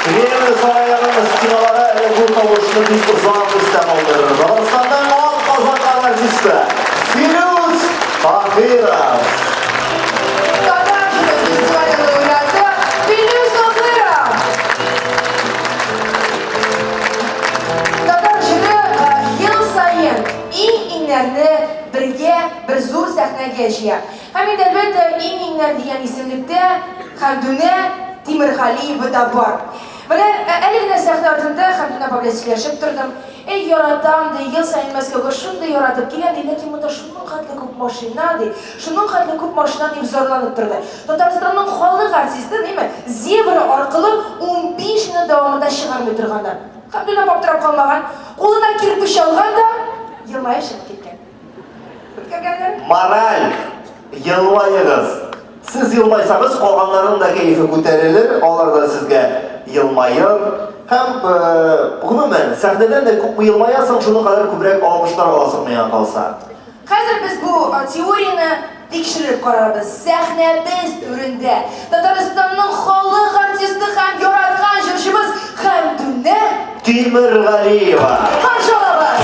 Кремль сараеның стеналары әле бу тавышны бик озак истә калдырыр. Татарстанның атказанган артисты Филүс Каһиров. Татар җыры фестивале лауреаты Филүс Каһиров. Татар җыры ел саен иң-иңнәрне бергә бер зур сәхнәгә җыя. Һәм инде, әлбәттә, иң-иңнәр дигән исемлектә Хәмдүнә Тимергалиева да бар. Менә әле генә сәхнә артында Хәмдүнә апа белән сөйләшеп тордым. Әй, яратам, ди, ел саен Мәскәүгә шундый яратып киләм, ди, ләкин монда шуның хәтле күп машина, ди, шуның хәтле күп машина, дип зарланып торды. Татарстанның халык артисты, диме, зебра аркылы 15 минут дәвамында чыгармый торганнар. Хәмдүнә апа аптырап калмаган, кулына кирпеч алган да, елмаеп чыгып киткән. Үткәргәннәр. Мораль! Елмаегыз! Сез елмайсагыз, калганнарның да кәефе күтәрелер, алар да сезгә елмаер. Һәм, гомумән, сәхнәдән дә күпме елмаясың, шуның кадәр күбрәк алкышлар аласың миңа калса. Хәзер без бу теорияне тикшереп карарбыз. Сәхнәбез түрендә Татарстанның халык артисты һәм яраткан җырчыбыз Хәмдүнә Тимергалиева. Каршы алабыз!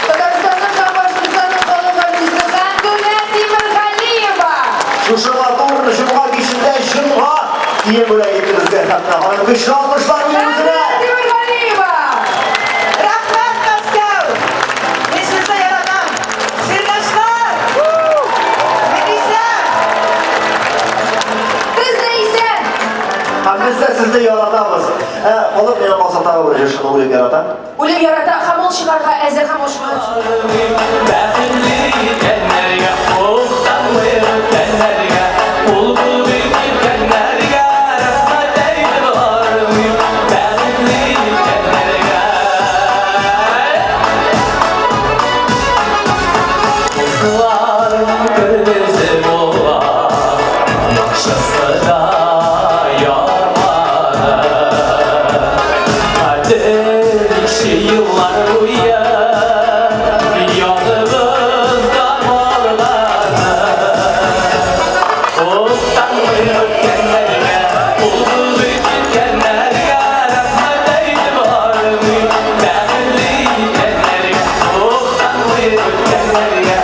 Татарстанның һәм Башкортстанның халык артисты Хәмдүнә Тимергалиева! Шушы матур җомга кичендә җомга кием бүләк итте безгә Хәмдүнә ханым. Көчле алкышлар Хәмдүнә үзенә! Тимергалиева! Рәхмәт, Мәскәү! Мин сезне яратам! Сирдашлар! Мин исән! Без дә исән! Һәм без дә сезне яратабыз. Ә, халык миңа калса тагы бер җырчыны үлеп ярата. Үлеп ярата һәм ул чыгарга әзер һәм ул чыгарга. Бәхетле икәннәргә, уфтанмый үткәннәргә, кул булып киткәннәргә, рәхмәт әйтеп армыйм. Бәхетле икәннәргә. Үтте еллар буе Яныбызда балалары Уттанмый үткәннәргә, Ул булып киткәннәргә Рәхмәт әйтеп армый, Бәхетле иткәннәргә. Уттанмый үткәннәргә,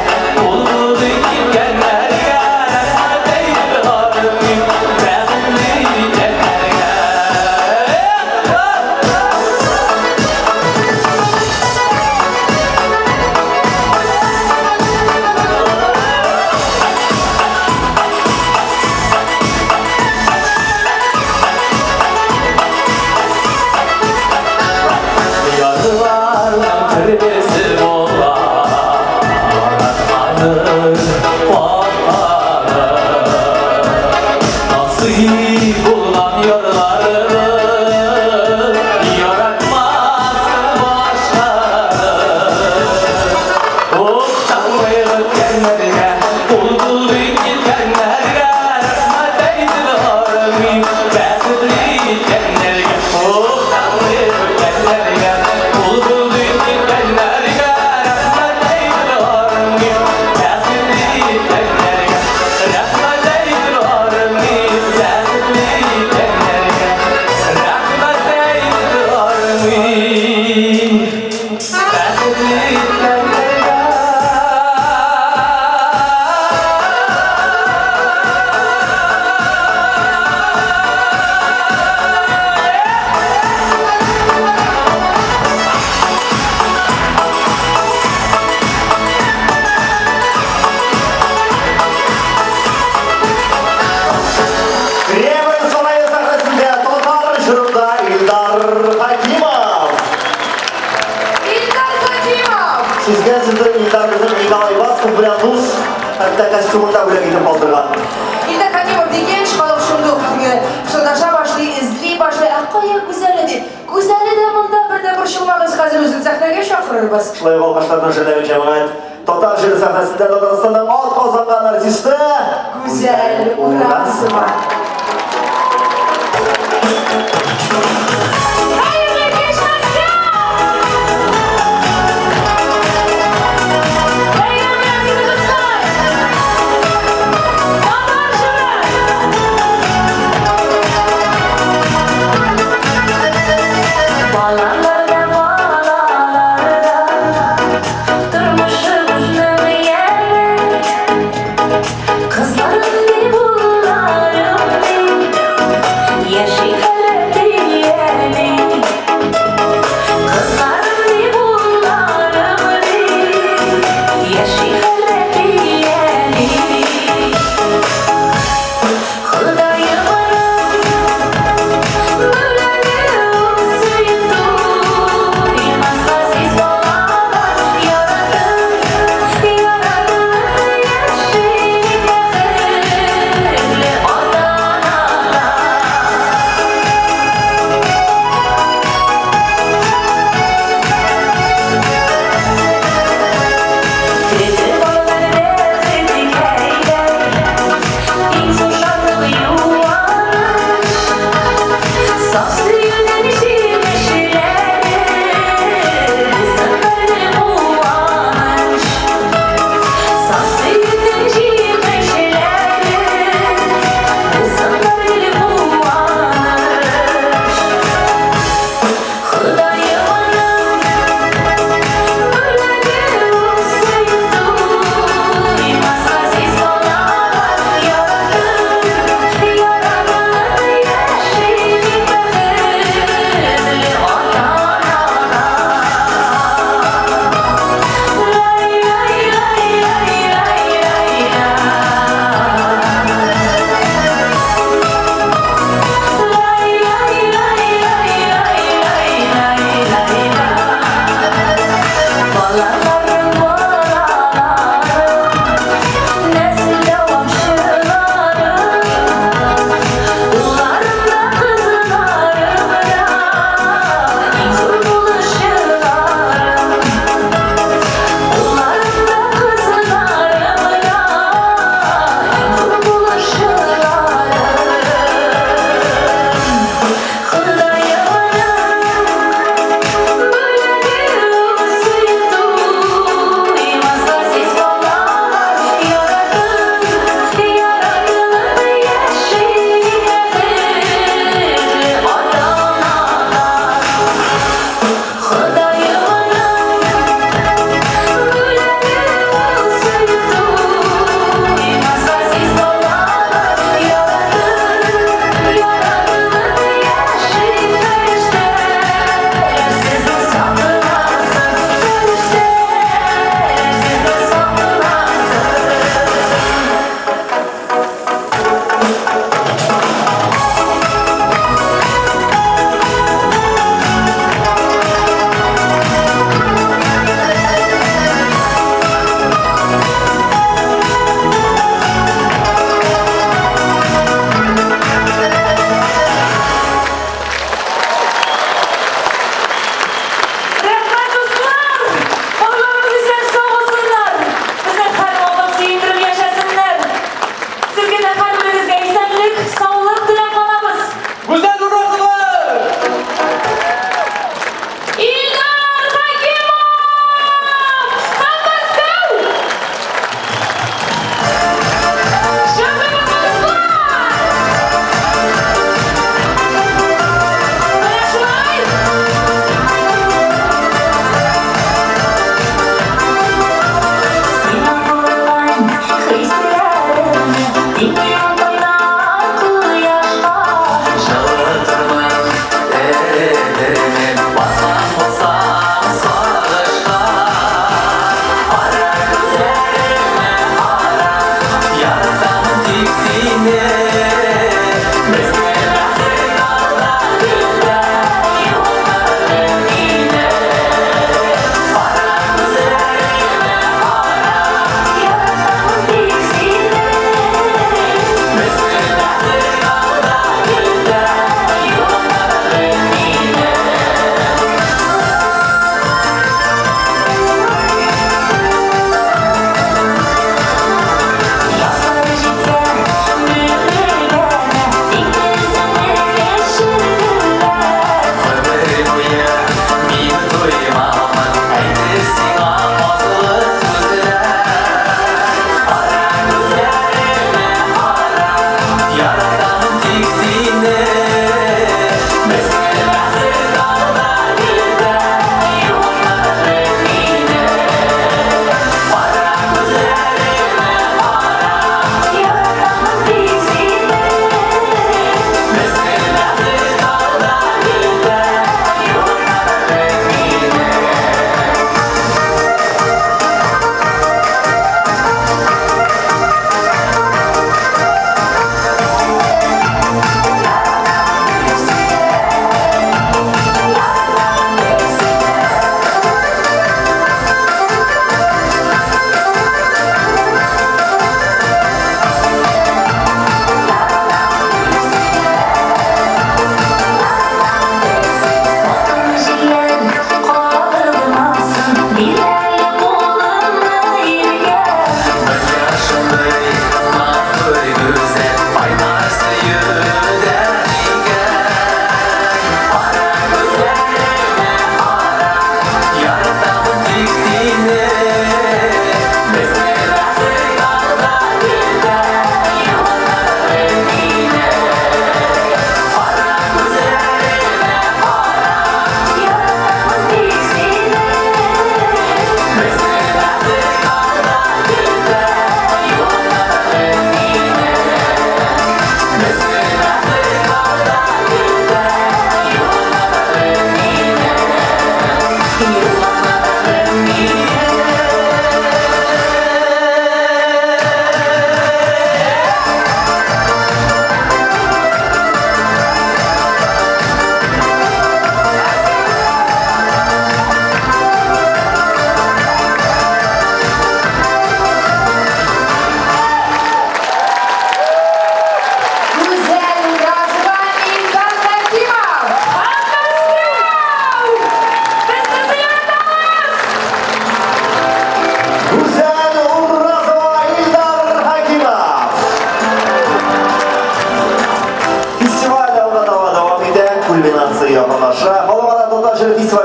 Ул булып киткәннәргә Рәхмәт әйтеп армый, Бәхетле иткәннәргә. Ярlarның төрлесе була, Яратканы, ватканы. Насыйп булган ярларыбыз, Яратмасын башканы. Уттанмый үткәннәргә, Ул булып киткәннәргә Рәхмәт әйтеп армыйм, Бәхетле иткәннәргә. Уттанмый үткәннәргә, Ул булып киткәннәргә Рәхмәт әйтеп армыйм, Бәхетле иткәннәргә. Рәхмәт әйтеп армыйм, Бәхетле иткәннәргә. Рәхмәт әйтеп армыйм, Бәхетле иткәннәргә. Кремль сарае сәхнәсендә татар җырында Илдар Хакимов. Илдар Хакимов! Сизгәнсездер, Илдар безнең Николай Басков белән дус, хәтта костюмын да бүләк итеп калдырган. Илдар Хакимов дигәч, халык шундук теге пышылдаша башлый, эзли башлый. Ә кая Гүзәле дип. Гүзәле дә монда, бер дә борчылмагыз, хәзер үзен сәхнәгә чакырырбыз. Шулай ук алкашларны жәлләмик, җәмәгать. Татар җыры сәхнәсендә Татарстанның ат казанган артисты Гүзәл Уразова. Хәерле кич, Мәскәү! Бәйрәм белән сезне, дуслар! Татар җыры! Балаларда, балаларда Тормышыбызның яме. Кызларым, улларым.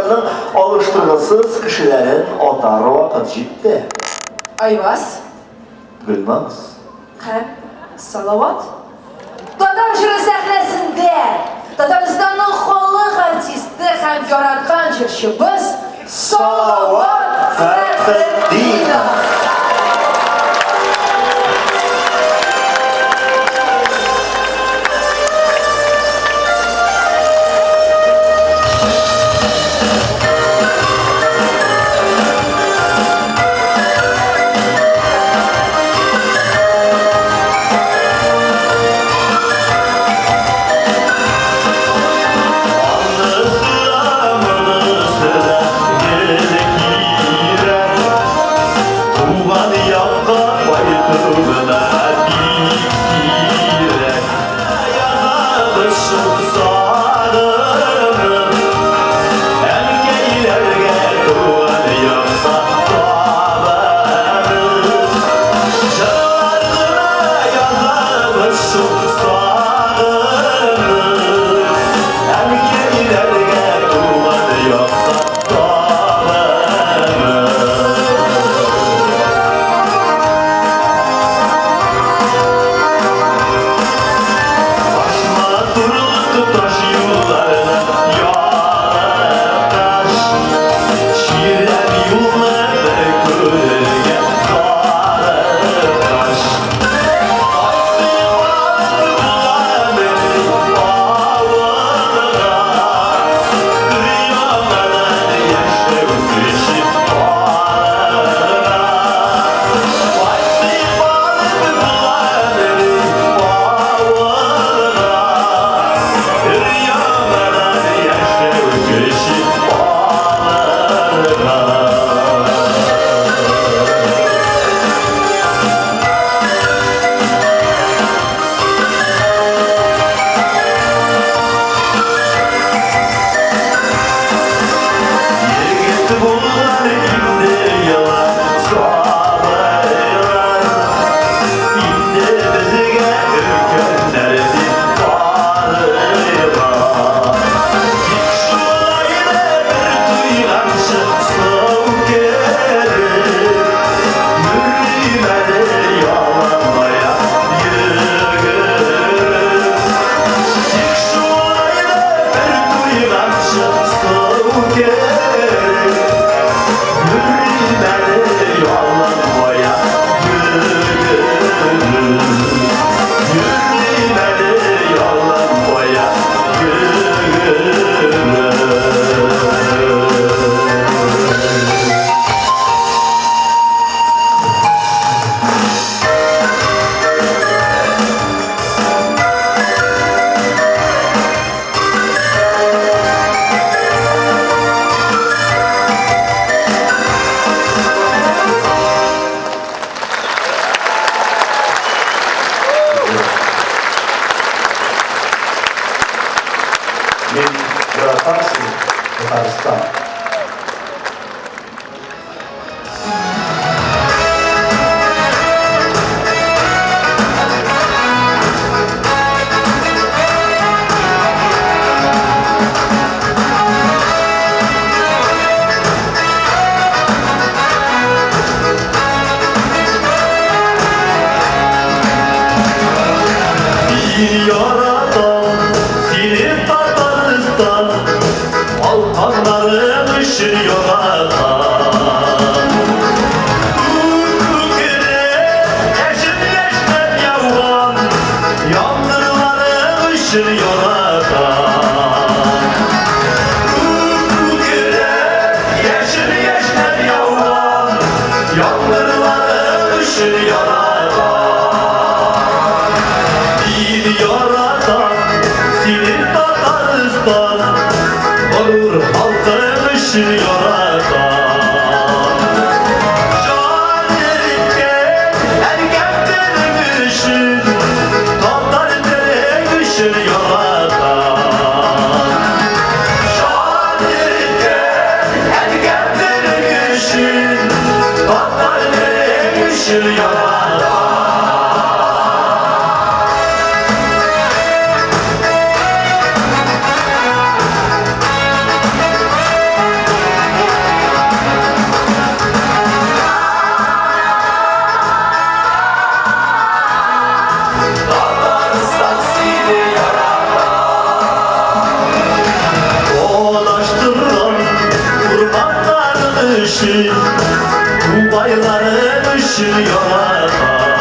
Татарстанның алыштыргысыз кешеләрен атар вакыт җитте. Айваз. Гөлназ. Һәм Салават. Татар җыры сәхнәсендә Татарстанның халык артисты һәм яраткан җырчыбыз Салават Фәтхетдинов. Мин яратам сине, Татарстан. Яратам сине, Татарстан, Алканнарың өчен яратам. Күк күкрәп, яшен яшьнәп яуган Яңгырларың өчен яратам. Күк күкрәп, яшен яшьнәп яуган Яңгырларың өчен яратам. Мин яратам сине, Татарстан, Горур халкың өчен яратам. Җан иреткән әнкәм телең өчен, Татар телең өчен яратам. Җан иреткән әнкәм телең өчен, Татар телең өчен яратам. өчен, Тубайларым өчен яратам.